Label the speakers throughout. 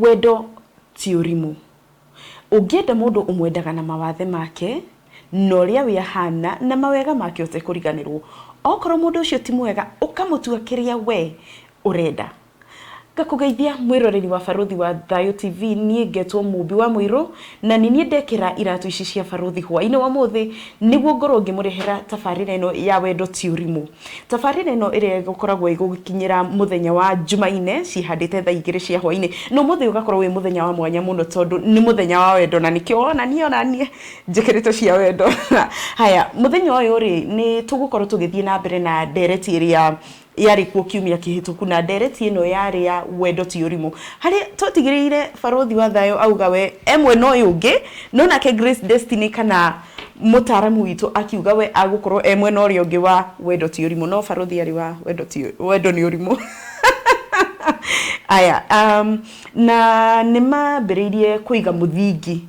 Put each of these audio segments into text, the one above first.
Speaker 1: Wendo ti ũrimũ. Ũngĩenda mũndũ ũmwendaga na mawathe make, na ũrĩa we ahana, na mawega make ũtekũriganĩrwo. Okorwo mũndũ ũcio ti mwega, ũkamũtua kĩrĩa we ũrenda. Ngakũgeithia mwĩroreri wa Barũthi wa Thayũ TV, niĩ ngetwo Mũmbi wa Mũirũ, na nĩ niĩ ndekĩra iratũ ici cia Barũthi hwaĩ-inĩ wa ũmũthĩ, nĩguo ngorwo ngĩmũrehera tabarĩra ĩno ya Wendo ti Ũrimũ. Tabarĩra ĩno ĩrĩa ĩgũkoragwo ĩgũgĩkinyĩra mũthenya wa Jumaine ciĩhandĩte thaa igĩrĩ cia hwaĩ-inĩ, na ũmũthĩ ũgakorwo wĩ mũthenya wa mwanya mũno tondũ nĩ mũthenya wa wendo na nĩkĩo wona niĩ ona niĩ njĩkĩrĩte cia wendo. Haya, mũthenya ũyũ rĩ, nĩ tũgũkorwo tũgĩthiĩ na mbere na ndereti ĩrĩa yarĩ kuo kiumia kĩhĩtũku na ndereti ĩno yarĩ ya wendo ti ũrimũ harĩa twatigĩrĩire barũthi wa thayũ auga we e mwena ũyũ ũngĩ no nake Grace Destiny kana mũtaaramu witũ akiuga we agũkorwo e mwena ũrĩa ũngĩ wa wendo ti ũrimũ no barũthi arĩ wa wendo ti wendo nĩ ũrimũ aya na nĩ mambĩrĩirie kũiga mũthingi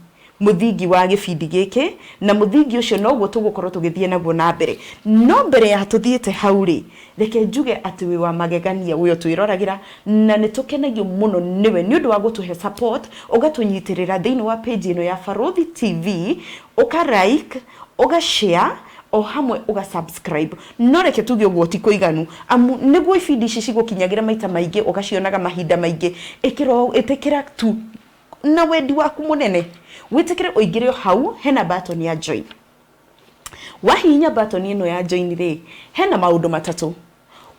Speaker 1: mũthingi wa gĩbindi gĩkĩ, na mũthingi ũcio noguo tũgũkorwo tũgĩthiĩ naguo na mbere. No mbere ya tũthiĩte hau-rĩ, reke njuge atĩ wĩ wa magegania we ũtwĩroragĩra, na nĩ tũkenagio mũno nĩwe nĩ ũndũ wa gũtũhe support, ũgatũnyitĩrĩra thĩinĩ wa page ĩno ya Barũthi TV, ũka like, ũga share, o hamwe ũga subscribe. No reke tuge ũguo ti kũiganu, amu nĩguo ibindi ici cigũkinyagĩre maita maingĩ, ũgacionaga mahinda maingĩ, ĩkĩra ĩtĩkĩra tu na wendi waku mũnene wĩtĩkĩre ũingĩre o hau hena button ya join. Wahihinya button ĩno ya join rĩ, hena maũndũ matatũ.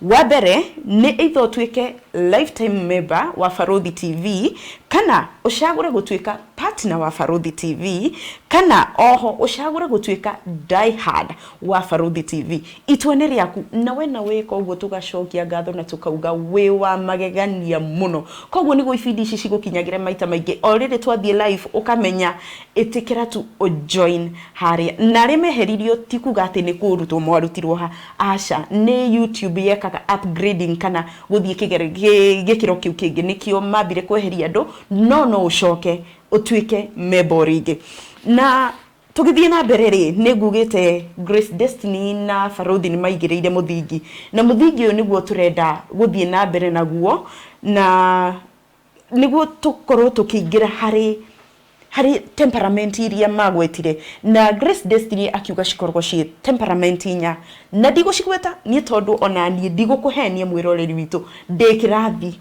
Speaker 1: Wa mbere nĩ either ũtuĩke lifetime member wa Barũthi TV kana ũcagũre gũtuĩka partner wa Barũthi TV kana oho ũcagũre gũtuĩka die hard wa Barũthi TV. Itua nĩ rĩaku, na we na weka ũguo tũgacokia ngatho na tũkauga wĩ wa magegania mũno. Koguo nĩguo ibindi ici cigũkinyagĩre maita maingĩ, o rĩrĩ twathiĩ live ũkamenya, ĩtĩkĩra tu ũ join harĩa. Na arĩa meheririo ti kuga atĩ nĩ kũrutwo mwarutirwo ha, aca, nĩ YouTube yekaga upgrading kana gũthiĩ gĩkĩro kĩu kĩngĩ, nĩkĩo mambire kweheria andũ, no no ũcoke ũtuĩke member o rĩngĩ. Na Tũgĩthiĩ na mbere rĩ, nĩ ngugĩte Grace Destiny na Barũthi nĩ maigĩrĩire mũthingi, na mũthingi ũyũ nĩguo tũrenda gũthiĩ na mbere naguo, na nĩguo tũkorwo tũkĩingĩra harĩ harĩ temperament iria magwetire, na Grace Destiny akiuga cikoragwo ciĩ temperament inya, na ndigũcigweta niĩ tondũ ona niĩ ndigũkũhenia mwĩroreri witũ, ndĩ kĩrathi.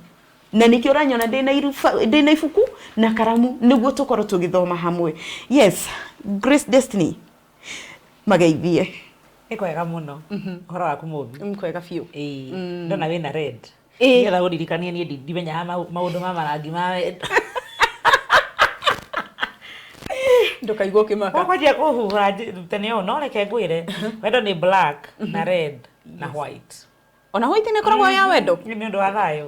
Speaker 1: Na nĩkĩo ũranyona ndĩna iruba, ndĩna ibuku na karamu nĩguo tũkorwo tũgĩthoma hamwe. Yes, Grace Destiny, mageithie.
Speaker 2: Nĩ kwega mũno. Ũhoro waku Mũmbi?
Speaker 1: Nĩ kwega biũ.
Speaker 2: Ĩĩ. Ndona wĩna red. Nĩgetha ũndirikanie niĩ ndimenyaga maũndũ ma marangi ma wendo.
Speaker 1: Ndũkaigua ũkĩmaka.
Speaker 2: Ũkwanjia kũhuha tene ũũ, no reke ngwĩre, wendo nĩ black na red na white.
Speaker 1: Ona white nĩ ĩkoragwo ya wendo?
Speaker 2: Nĩ ũndũ wa thayũ.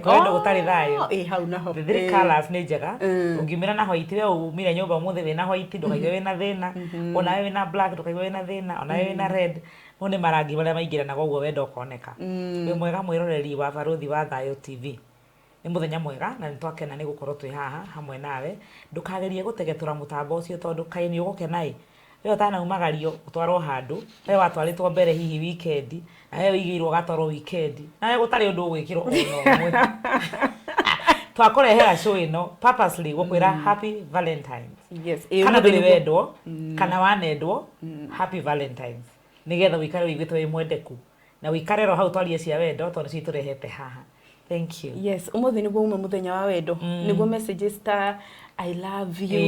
Speaker 2: Kwĩ wendo gũtarĩ thayũ.
Speaker 1: Ĩ hau naho.
Speaker 2: The three colours nĩ njega. Ũngiumĩra na white we umire nyũmba ũmũthĩ wĩna white ndũkaigue wĩna thĩna. Onawe wĩna black ndũkaigue wĩna thĩna. Onawe wĩna red. Mau nĩ marangi marĩa maingĩranaga ũguo wendo ũkoneka. Wĩ mwega mwĩroreri wa Barũthi wa Thayũ TV. Nĩ mũthenya mwega na nĩ twakena nĩ gũkorwo twĩ haha hamwe nawe. Ndũkagerie gũtegetũra mũtambo ũcio tondũ kaĩ nĩ ũgũkena ĩ, we ũtanaumagario ũtwarwo handũ, we watwarĩtwo mbere hihi weekend, na we ũigĩirwo ũgatwarwo weekend, na we gũtarĩ ũndũ ũgwĩkĩrwo ona ũmwe. Twakũrehera show ĩno purposely gũkwĩra happy Valentine's.
Speaker 1: Yes, ĩ
Speaker 2: Kana
Speaker 1: ũmũthĩ
Speaker 2: ndũrĩ
Speaker 1: nĩguo.
Speaker 2: wendwo, kana wanendwo, happy Valentine's. Nĩgetha ũikare ũiguĩte wĩ mwendeku. Na ũikare oro hau twarie cia wendo tondũ nĩcio itũrehete haha. Thank you.
Speaker 1: Yes, ũmũthĩ nĩguo uma mũthenya wa wendo. Nĩguo messages ta I love you,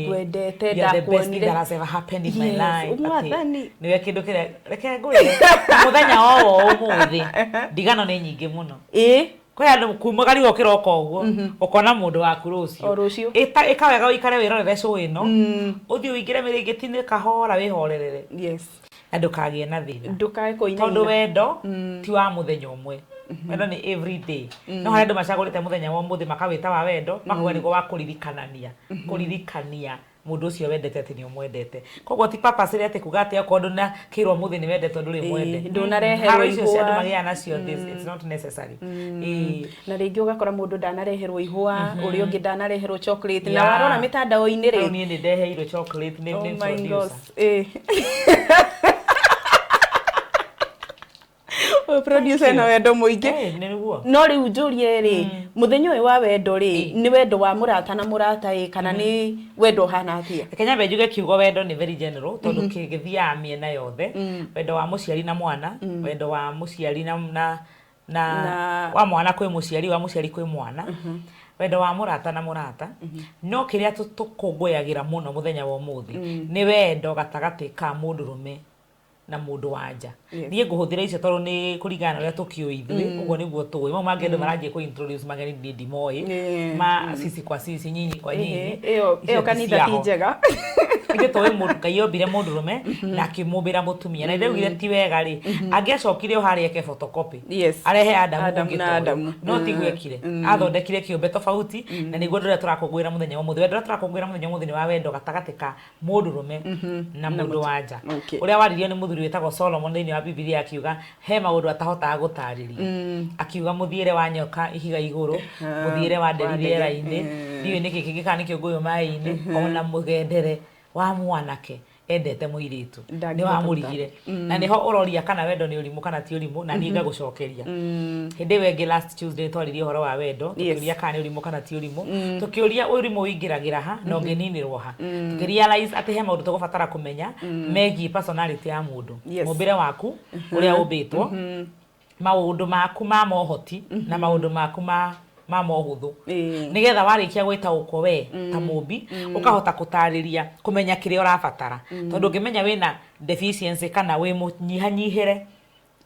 Speaker 1: ngwendete,
Speaker 2: You are the best thing
Speaker 1: ndakuonire.
Speaker 2: that has ever happened in my
Speaker 1: Yes,
Speaker 2: life.
Speaker 1: Mwathani.
Speaker 2: Nĩwe kĩndũ kĩrĩa reke ngwĩre mũthenya o wo ũmũthĩ ndigano nĩ nyingĩ mũno.
Speaker 1: Ĩ,
Speaker 2: Kwĩ andũ kumagariwo kĩroko ũguo ũkona mũndũ waku rũciũ.
Speaker 1: O rũciũ.
Speaker 2: Ĩka wega ũikare wĩrorere show ĩno. Ũthiĩ ũingĩre mĩrĩngĩti-inĩ kahora wĩhorerere.
Speaker 1: Yes.
Speaker 2: Na ndũkagĩe na thĩna.
Speaker 1: Ndũkae kũinaina.
Speaker 2: Tondũ wendo ti wa mũthenya ũmwe. Wendo nĩ every day. No harĩ andũ macagũrĩte mũthenya wa ũmũthĩ makawĩta wa wendo, makauga nĩguo wa kũririkanania, kũririkania mũndũ ũcio wendete atĩ nĩ ũmwendete. Koguo ti purposely atĩ kuga atĩ okorwo ndũnakĩrwo ũmũthĩ nĩ wendetwo ndũrĩ mwende.
Speaker 1: Ndũnareherwo
Speaker 2: Haro icio cia andũ
Speaker 1: ihũa.
Speaker 2: magĩaga nacio it's not necessary.
Speaker 1: Na rĩngĩ ũgakora mũndũ ndanareherwo ihũa, ũrĩa ũngĩ ndanareherwo chocolate. Na warora mĩtandao-inĩ rĩ.
Speaker 2: Rĩu niĩ nĩ ndeheirwo chocolate nĩ
Speaker 1: Oh my
Speaker 2: producer.
Speaker 1: gosh. Ũyũ producer ena wendo mũingĩ.
Speaker 2: Eh, nĩ nĩguo.
Speaker 1: No rĩu njũrie rĩ, mũthenya ũyũ wa wendo rĩ, nĩ wendo wa mũrata na mũrata ĩ, kana nĩ wendo ũhana atĩa?
Speaker 2: Reke nyambe njuge kiugo wendo nĩ very general, tondũ kĩgĩthiaga mĩena yothe. Wendo wa mũciari na mwana, wendo wa mũciari na wa mwana kwĩ mũciari, wa mũciari kwĩ mwana, wendo wa mũrata na mũrata. No kĩrĩa tũkũngũyagĩra mũno mũthenya wa ũmũthĩ nĩ wendo gatagatĩ ka mũndũrũme na mũndũ wa nja. Niĩ ngũhũthĩra icio tondũ nĩ kũringana na ũrĩa tũkĩũĩ ithuĩ, ũguo nĩguo tũĩ. Mau mangĩ andũ maranjia kũ introduce mageni, niĩ ndimoĩ. Ma sisi kwa sisi, nyinyi kwa nyinyi.
Speaker 1: Ĩyo
Speaker 2: Icio
Speaker 1: ĩyo
Speaker 2: ti
Speaker 1: kanitha ti
Speaker 2: ciaho.
Speaker 1: njega.
Speaker 2: Ithuĩ tũĩ mũndũ Ngai ombire mũndũrũme na akĩmũmbĩra mũtumia, na rĩu ti wega rĩ, angĩacokire o harĩa eke photocopy, arehe Adamu
Speaker 1: Adamu
Speaker 2: ũngĩ
Speaker 1: na
Speaker 2: ta ũyũ.
Speaker 1: Adamu.
Speaker 2: No tiguo ekire, athondekire kĩũmbe tofauti, na nĩguo ũndũ ũrĩa tũrakũngũĩra mũthenya wa ũmũthĩ. Wendo ũrĩa tũrakũngũĩra mũthenya wa ũmũthĩ nĩ wa wendo gatagatĩ ka mũndũrũme na mũndũ wa nja, ũrĩa waririo nĩ mũthuri wĩtagwo Solomon thĩinĩ wa Bibilia, akiuga he maũndũ atahotaga gũtarĩria, akiuga mũthiĩre wa nyoka ihiga igũrũ, mũthiĩre wa nderi rĩera-inĩ, ndiũĩ nĩkĩ kĩngĩ kana nĩ kĩũngũyũ maĩ-inĩ, ona mũgendere wa mwanake endete mũirĩtu nĩ
Speaker 1: Ndangĩhota.
Speaker 2: Wamũrigire na nĩho ũroria kana wendo nĩ ũrimũ kana ti ũrimũ, na niĩ ngagũcokeria. Hĩndĩ ĩyo ĩngĩ, last Tuesday, twaririe ũhoro wa wendo, tũkĩũria kana nĩ ũrimũ kana ti ũrimũ, tũkĩũria ũrimũ ũingĩragĩra ha na ũngĩninĩrwo ha, tũkĩrealize atĩ he maũndũ tũgũbatara kũmenya megiĩ personality ya mũndũ, mũmbĩre waku ũrĩa ũmbĩtwo, maũndũ maku ma mohoti na maũndũ maku ma mohũthũ, nĩgetha warĩkia gwĩtaũkwo we ta mũmbi, ũkahota gũtarĩria kũmenya kĩrĩa ũrabatara, tondũ ũngĩmenya wĩna deficiency kana wĩ mũnyihanyihĩre,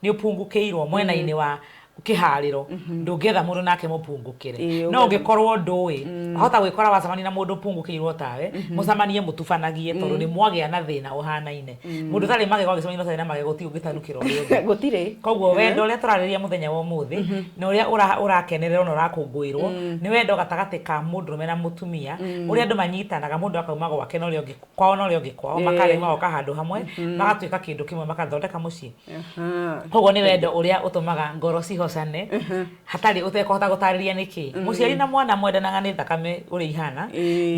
Speaker 2: nĩ ũpungũkĩirwo mwena-inĩ wa kĩharĩro, ndũngĩetha mũndũ nake mũpungũkĩre. No ũngĩkorwo ndũĩ, wahota gwĩkora wacemania na mũndũ ũpungũkĩirwo tawe, mũcemanie mũtubanagie, tondũ nĩ mwagĩa na thĩna ũhanaine. Mũndũ ũtarĩ magego agĩcemania na ũtarĩ na magego, ti ũngĩtanukĩra ũrĩa ũngĩ.
Speaker 1: Gũtirĩ.
Speaker 2: Koguo wendo ũrĩa tũrarĩrĩria mũthenya wa ũmũthĩ na ũrĩa ũrakenererwo na ũrakũngũĩrwo nĩ wendo gatagatĩ ka mũndũrũme na mũtumia, ũrĩa andũ manyitanaga, mũndũ akauma gwake na ũrĩa ũngĩ kwao na ũrĩa ũngĩ kwao, makarĩ magoka handũ hamwe, magatuĩka kĩndũ kĩmwe, makathondeka mũciĩ. Koguo nĩ wendo ũrĩa ũtũmaga ngoro cihocane hatarĩ ũtekũhota gũtarĩria nĩkĩ. Mũciari na mwana mwendanaga nĩ thakame ũrĩa ihana,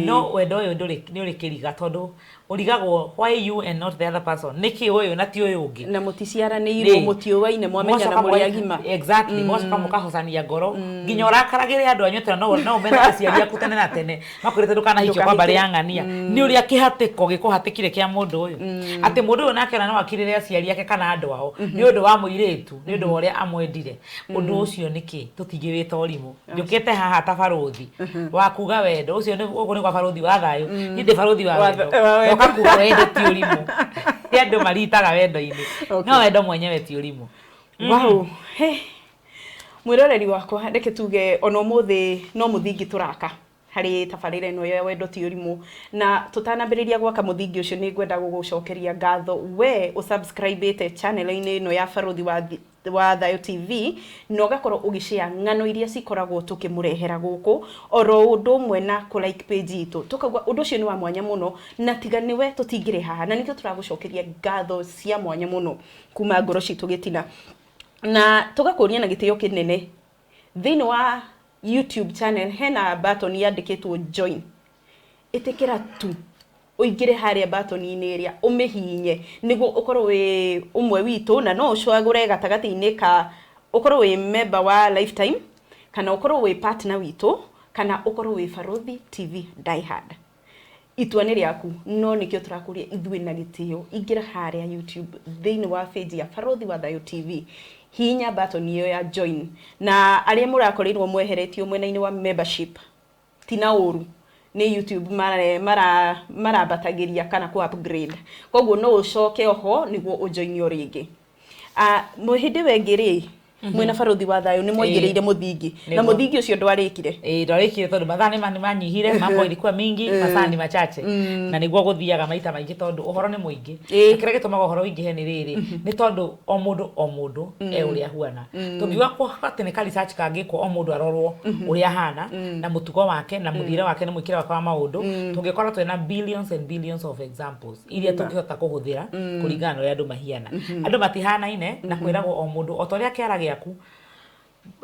Speaker 2: no wendo ũyũ ndũrĩ, nĩ ũrĩ kĩriga, tondũ ũrigagwo why you and not the other person, nĩkĩ ũyũ na ti ũyũ ũngĩ?
Speaker 1: Na mũticiaranĩirwo, mũtiũaine, mwamenyana
Speaker 2: Mũgacoka
Speaker 1: mũrĩ agima.
Speaker 2: Exactly, mũgacoka mũkahocania ngoro, nginya ũrakaragĩre andũ anyu tene, no ũmene aciari aku tene na tene makwĩrĩte ndũkanahikio kwa mbarĩ ya ng'ania, nĩ ũrĩa kĩhatĩko gĩkũhatĩkire kĩa mũndũ ũyũ, atĩ mũndũ ũyũ nake ona no akirĩre aciari ake kana andũ ao nĩ ũndũ wa mũirĩtu, nĩ ũndũ wa ũrĩa amwendire. Ũndũ ũcio nĩkĩ tũtingĩwĩta ũrimũ? Njũkĩte haha ta barũthi wa kuga wendo ũcio nĩ gũkũ, nĩ kwa barũthi wa thayũ, niĩ ndĩ barũthi wa wendo.
Speaker 1: Wa wendo.
Speaker 2: Ndoka kuga wendo ti ũrimũ. Nĩ andũ maritaga wendo-inĩ, no wendo mwenyewe ti ũrimũ.
Speaker 1: Wow, he mwĩroreri wakwa, reke tuge ona ũmũthĩ no mũthingi tũraka harĩ tabarĩra ĩno ya Wendo Ti Ũrimũ. Na tũtanambĩrĩria gwaka mũthingi ũcio, nĩ ngwenda gũgũcokeria ngatho we ũsubscribĩte channel-inĩ ĩno ya Barũthi wa Thayũ TV, na ũgakorwo ũgĩshare ng'ano iria cikoragwo tũkĩmũrehera gũkũ, oro ũndũ ũmwe na kũ like page itũ. Tũkauga ũndũ ũcio nĩ wa mwanya mũno, na tiga nĩwe tũtingĩrĩ haha, na nĩkĩo tũragũcokeria ngatho cia mwanya mũno kuma ngoro citũ gĩtina, na tũgakũria na gĩtĩo kĩnene, thĩinĩ wa YouTube channel hena button yandĩkĩtwo join. Ĩtĩkĩra tu ũingĩre harĩa button-inĩ ĩrĩa, ũmĩhihinye nĩguo ũkorwo wĩ ũmwe witũ, na no ũcagũre gatagatĩ-inĩ ka ũkorwo wĩ member wa lifetime, kana ũkorwo wĩ partner witũ, kana ũkorwo wĩ Barũthi TV diehard. Itua nĩ rĩaku, no nĩkĩo tũrakũria ithuĩ na gĩtĩo, ingĩra harĩa YouTube thĩinĩ wa page ya Barũthi wa Thayũ TV, hihinya button ĩyo ya join. Na arĩa mũrakorirwo mweheretio mwena-inĩ wa membership, tina ũru, nĩ YouTube marabatagĩria kana ku upgrade, koguo no ũcoke oho nĩguo ũjoinio rĩngĩ. Hĩndĩ ĩyo ĩngĩ rĩ, mwĩna Barũthi wa Thayũ nĩ mwaigĩrĩire mũthingi, na mũthingi ũcio ndwarĩkire.
Speaker 2: Ĩĩ, ndwarĩkire tondũ mathaa nĩ manyihire, mambo ilikuwa mingi, masaa ni machache, na nĩguo gũthiaga maita maingĩ tondũ ũhoro nĩ mũingĩ. Na kĩrĩa gĩtũmaga ũhoro ũingĩhe nĩ rĩrĩ, nĩ tondũ o mũndũ o mũndũ e ũrĩa ahuana. Tũngiuga atĩ nĩ ka research kangĩkwo, o mũndũ arorwo ũrĩa ahana na mũtugo wake na mũthiĩre wake na mwĩkĩre wake wa maũndũ, tũngĩkora twĩna billions and billions of examples iria tũngĩhota kũhũthĩra kũringana na ũrĩa andũ mahiana. Andũ matihanaine, na kwĩragwo o mũndũ o ta ũrĩa kĩara gĩaku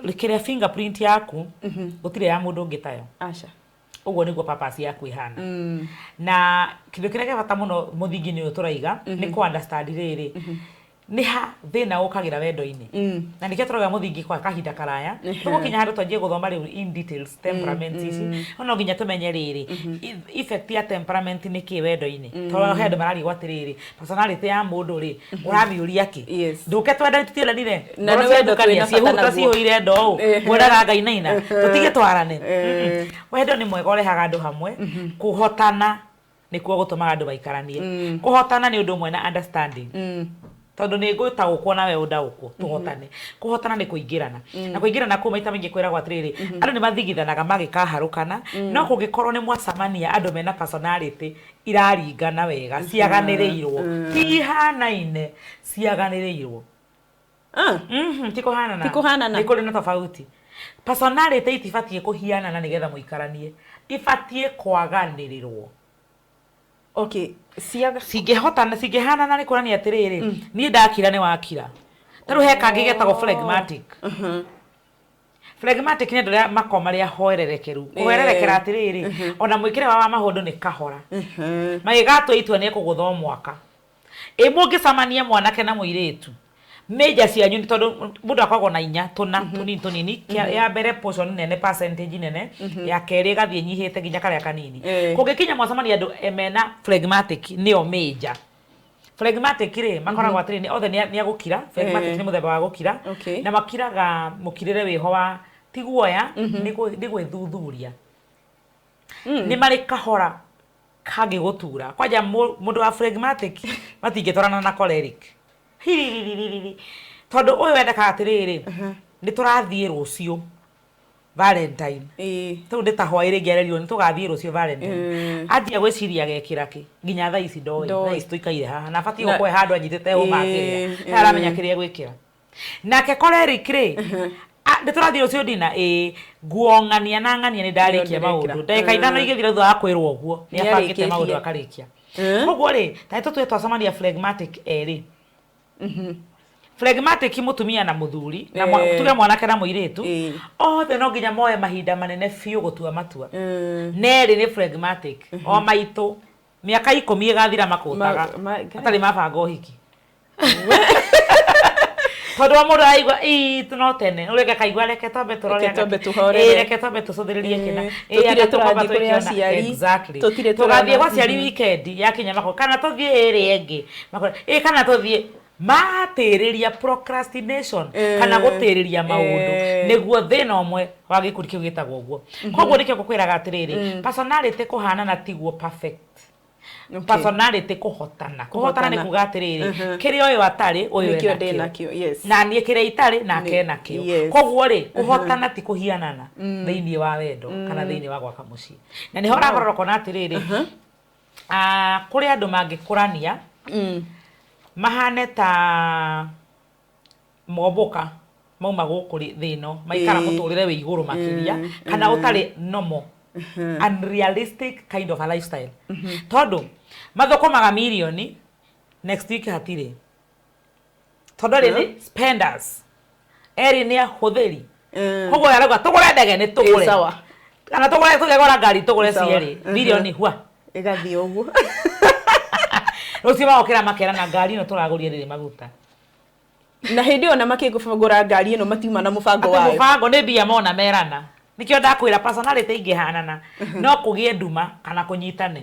Speaker 2: kĩrĩa, fingerprint yaku, gũtirĩ ya mũndũ ũngĩ tayo.
Speaker 1: Aca.
Speaker 2: Ũguo nĩguo purpose yaku ĩhana. Na kĩndũ kĩrĩa kĩa bata mũno mũthingi-inĩ ũyũ tũraiga nĩ kũ understand rĩrĩ, Nĩ ha thĩna ũkagĩra wendo-inĩ? Na nĩkĩo tũrauga mũthingi kwa kahinda karaya. Tũgũkinya handũ twanjie gũthoma rĩu in details temperament ici. No no nginya tũmenye rĩrĩ, effect ya temperament nĩ kĩ wendo-inĩ. Tondũ he andũ mararigwo atĩrĩrĩ, personality ya mũndũ rĩ, ũramĩũria kĩ? Ndũke twendane tũtiendanire.
Speaker 1: Na
Speaker 2: Ngoro
Speaker 1: nĩ wendo
Speaker 2: ciathukania,
Speaker 1: twĩna bata
Speaker 2: ciĩhuruta
Speaker 1: naguo.
Speaker 2: ciihũire ndo ũũ. Ngwendaga ngainaina. Tũtige twarane. Wendo nĩ mwega ũrehaga andũ hamwe. Kũhotana nĩkuo gũtũmaga andũ maikaranie. Kũhotana nĩ ũndũ ũmwe na understanding. Tondũ nĩ ngũtaũkwo nawe ũndaũkwo, tũhotane. Kũhotana nĩ kũingĩrana. Na kũingĩrana kũu maita maingĩ kwĩragwo atĩrĩrĩ, andũ nĩ mathigithanaga magĩkaharũkana, no kũngĩkorwo nĩ mwacamania andũ mena personality iraringana wega, ciaganĩrĩirwo, ti ihanaine, ciaganĩrĩirwo. Ti kũhanana.
Speaker 1: Ti kũhanana.
Speaker 2: Nĩ kũrĩ na tofauti. Personality itibatiĩ kũhianana nĩgetha mũikaranie, ibatiĩ kwaganĩrĩrwo.
Speaker 1: Okay, ciaga
Speaker 2: Cingĩhotana, cingĩhanana nĩ kuonania atĩrĩrĩ, niĩ ndakira nĩ wakira. Ta rĩu he kangĩ getagwo phlegmatic. Phlegmatic nĩ andũ arĩa makoragwo marĩ ahoererekeru. Kũhoererekera atĩrĩrĩ, ona mwĩkĩre wao wa maũndũ nĩ kahora. Magĩgatua itua nĩ ekũgũtha o mwaka. Ĩ mũngĩcamania mwanake na mũirĩtu, major cianyu nĩ tondũ mũndũ akoragwo na inya tũna tũnini tũnini, ya mbere portion nene percentage nene, ya kerĩ ĩgathiĩ ĩnyihĩte nginya karĩa kanini. Kũngĩkinya mwacemania andũ mena phlegmatic nĩo major. Phlegmatic rĩ, makoragwo atĩrĩ, othe nĩ agũkira, phlegmatic nĩ mũthemba wa gũkira, na makiraga mũkirĩre wĩho wa ti guoya, nĩ gwĩthuthuria. Nĩ marĩ kahora kangĩgũtura. Kwanja mũndũ wa phlegmatic matingĩtwarana na choleric. Hiriririririri. Tondũ ũyũ wendekaga atĩrĩrĩ, nĩ tũrathiĩ rũciũ Valentine. Rĩu nĩ ta hwaĩ rĩngĩ arerirwo nĩ tũgathiĩ rũciũ Valentine. Anjia gwĩciria agekĩra kĩ? Nginya thaa ici ndoĩ.
Speaker 1: Ndoĩ.
Speaker 2: Thaa ici tũikaire haha. Na abatiĩ gũkorwo e handũ anyitĩte hũma akĩrĩa. Aramenya kĩrĩa egwĩkĩra. Nake choleric rĩ, nĩ tũrathiĩ rũciũ ndina? Ĩĩ. Nguo ng'ania na ng'ania nĩ ndarĩkia
Speaker 1: Nĩ ndĩrekĩra.
Speaker 2: maũndũ. Ndagĩka ithano igĩthira thutha wa kwĩrwo ũguo, nĩ abangĩte
Speaker 1: Nĩarĩkĩtie.
Speaker 2: maũndũ akarĩkia. Koguo rĩ, ta tũtue twacemania phlegmatic erĩ. Phlegmatic mũtumia na mũthuri, na tuge mwanake na mũirĩtu, othe no nginya moe mahinda manene biũ gũtua matua. Na erĩ nĩ phlegmatic. O maitũ, mĩaka 10 ĩgathira makũtaga, matarĩ mabanga ũhiki. Tondũ wa mũndũ araigua, ii, no tene, ũrĩa ũngĩ akaigua, reke twambe tũrore
Speaker 1: Reke twambe tũhorere.
Speaker 2: Ĩĩ, reke twambe tũcũthĩrĩrie kĩna. Ĩĩ,
Speaker 1: Tũtirĩ
Speaker 2: anga tũkwamba
Speaker 1: tũrathiĩ kũrĩ
Speaker 2: twĩkĩona.
Speaker 1: aciari.
Speaker 2: Exactly.
Speaker 1: Tũtirĩ
Speaker 2: Tũgathiĩ
Speaker 1: tũrona.
Speaker 2: gwa aciari weekend yakinya makauga, kana tũthiĩ ĩrĩa ĩngĩ. Makauga, ĩĩ kana tũthiĩ. Matĩrĩria procrastination kana gũtĩrĩria maũndũ nĩguo thĩna ũmwe wa gĩkundi kĩu gĩtagwo ũguo. Koguo nĩkĩo ngũkwĩraga atĩrĩrĩ, personality kũhanana tiguo perfect. Personality kũhotana. Kũhotana nĩ kuga atĩrĩrĩ, kĩrĩa ũyũ atarĩ, ũyũ
Speaker 1: Nĩkĩo
Speaker 2: enakĩo.
Speaker 1: ndĩ nakĩo, yes.
Speaker 2: Na niĩ kĩrĩa itarĩ, nake enakĩo. Koguo rĩ, kũhotana ti kũhianana thĩinĩ wa wendo kana thĩinĩ wa gwaka mũciĩ. Na nĩho ũragorora ũkona atĩrĩrĩ, kũrĩ andũ mangĩkũrania mahane ta mombũka mauma gũkũ thĩ ĩno, maikara mũtũrĩre wĩ igũrũ makĩria, kana ũtarĩ normal, unrealistic kind of a lifestyle. Tondũ mathũkũmaga mirioni, next week hatirĩ. Tondũ erĩ nĩ spenders, erĩ nĩ ahũthĩri. Koguo arauga tũgũre ndege nĩ tũgũre.
Speaker 1: Sawa.
Speaker 2: Kana tũgũre tũgegora ngari tũgũre
Speaker 1: Sawa.
Speaker 2: cierĩ, mirioni hua.
Speaker 1: Ĩgathiĩ ũguo.
Speaker 2: Rũciũ magokĩra makerana ngari ĩno tũragũria ndĩrĩ maguta.
Speaker 1: Na hĩndĩ ĩyo na makĩgũra ngari ĩno matiuma na mũbango
Speaker 2: Atĩ
Speaker 1: wayo.
Speaker 2: Mũbango nĩ mbia mona merana. Nĩkĩo ndakwĩra personality ingĩhanana no kũgĩe nduma kana kũnyitane.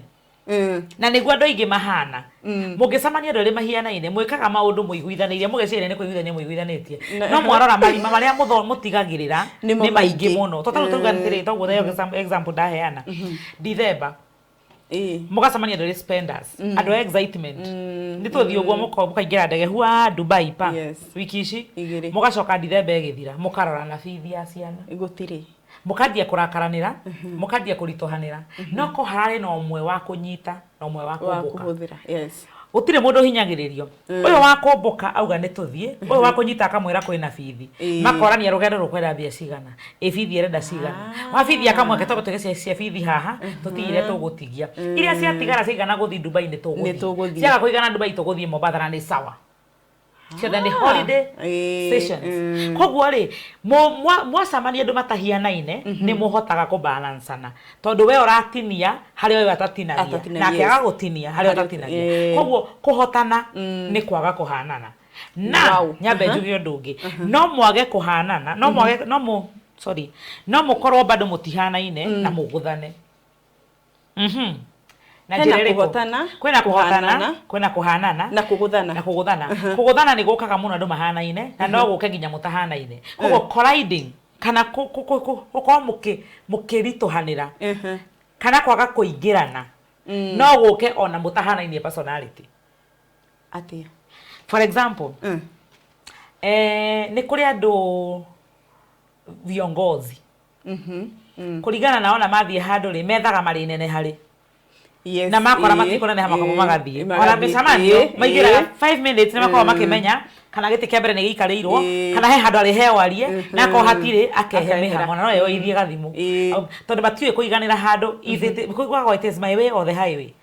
Speaker 2: Na nĩguo andũ aingĩ mahana. Mũngĩcemania andũ erĩ mahianaine, mwĩkaga maũndũ mũiguithanĩirie, mũgeciria nĩ kũiguithania mũiguithanĩtie. No mwarora marima marĩa mũtigagĩrĩra
Speaker 1: Nĩmo
Speaker 2: nĩ maingĩ
Speaker 1: maingĩ.
Speaker 2: mũno. Tondũ tauga atĩrĩrĩ, toguo example ndaheana. Dithemba. Mũgacemania andũ erĩ spenders, andũ a excitement. Nĩ tũthiĩ ũguo mũkaingĩra ndege hua Dubai pa. Wiki ici.
Speaker 1: Igĩrĩ.
Speaker 2: Mũgacoka Dithemba ĩgĩthira, mũkarora na bithi ya ciana.
Speaker 1: Gũtirĩ.
Speaker 2: Mũkanjia kũrakaranĩra, mũkanjia kũritũhanĩra. No ko hararĩ na ũmwe wa kũnyita na ũmwe wa
Speaker 1: Wa
Speaker 2: kũmbũka.
Speaker 1: kũhũthĩra, yes.
Speaker 2: Gũtirĩ mũndũ ũhinyagĩrĩrio. Ũyũ wa kũmbũka auga nĩ tũthiĩ, ũyũ wa kũnyita akamwĩra kwĩna bithi. Makorania rũgendo rũkwenda mbia cigana, ĩ bithi ĩrenda cigana. Wa bithi akamwĩra twambe tũige cia bithi haha, tũtigire tũgũtigia. Iria ciatigara ciaigana gũthiĩ Dubai nĩ tũgũthiĩ.
Speaker 1: Nĩ tũgũthiĩ.
Speaker 2: Ciaga kũigana Dubai tũgũthiĩ Mombatha na nĩ sawa. Ciothe nĩ holiday sessions. Koguo rĩ, mwacemania andũ matahianaine, nĩ mũhotaga kũbalancana. Tondũ we ũratinia harĩa ũyũ atatinagia,
Speaker 1: Atatinagia,
Speaker 2: nake
Speaker 1: yes.
Speaker 2: agagũtinia harĩa ũtatinagia. Koguo kũhotana nĩ kwaga kũhanana. Na
Speaker 1: Wow.
Speaker 2: nyambe njuge ũndũ ũngĩ, no mwage kũhanana, no mwage, no mũ, sorry, no mũkorwo bado mũtihanaine na mũgũthane. Na
Speaker 1: Hena
Speaker 2: njĩra ĩrĩkũ?
Speaker 1: kũhotana,
Speaker 2: Kwĩna kũhotana,
Speaker 1: kũhanana,
Speaker 2: kwĩna kũhanana
Speaker 1: na kũgũthana.
Speaker 2: Na kũgũthana. Kũgũthana nĩ gũkaga mũno andũ mahanaine, na no gũke nginya mũtahanaine. Koguo colliding kana gũkorwo mũkĩritũhanĩra kana kwaga kũingĩrana no gũke ona mũtahanainie personality.
Speaker 1: Atĩa?
Speaker 2: For example, nĩ kũrĩ andũ viongozi kũringana na ona mathiĩ handũ rĩ, methaga marĩ nene harĩ na makora matikũneneha, makorwo magathiĩ ona mĩcemanio, maingĩraga 5 minutes nĩ makoragwo makĩmenya kana gĩtĩ kĩa mbere nĩ gĩikarĩirwo kana he handũ arĩheo arie, na akorwo hatirĩ akehe
Speaker 1: Akehera.
Speaker 2: mĩhang'o na no eyoithie gathimũ. Tondũ matiũĩ kũiganĩra handũ. If it kũiguagwo it is my way or the highway,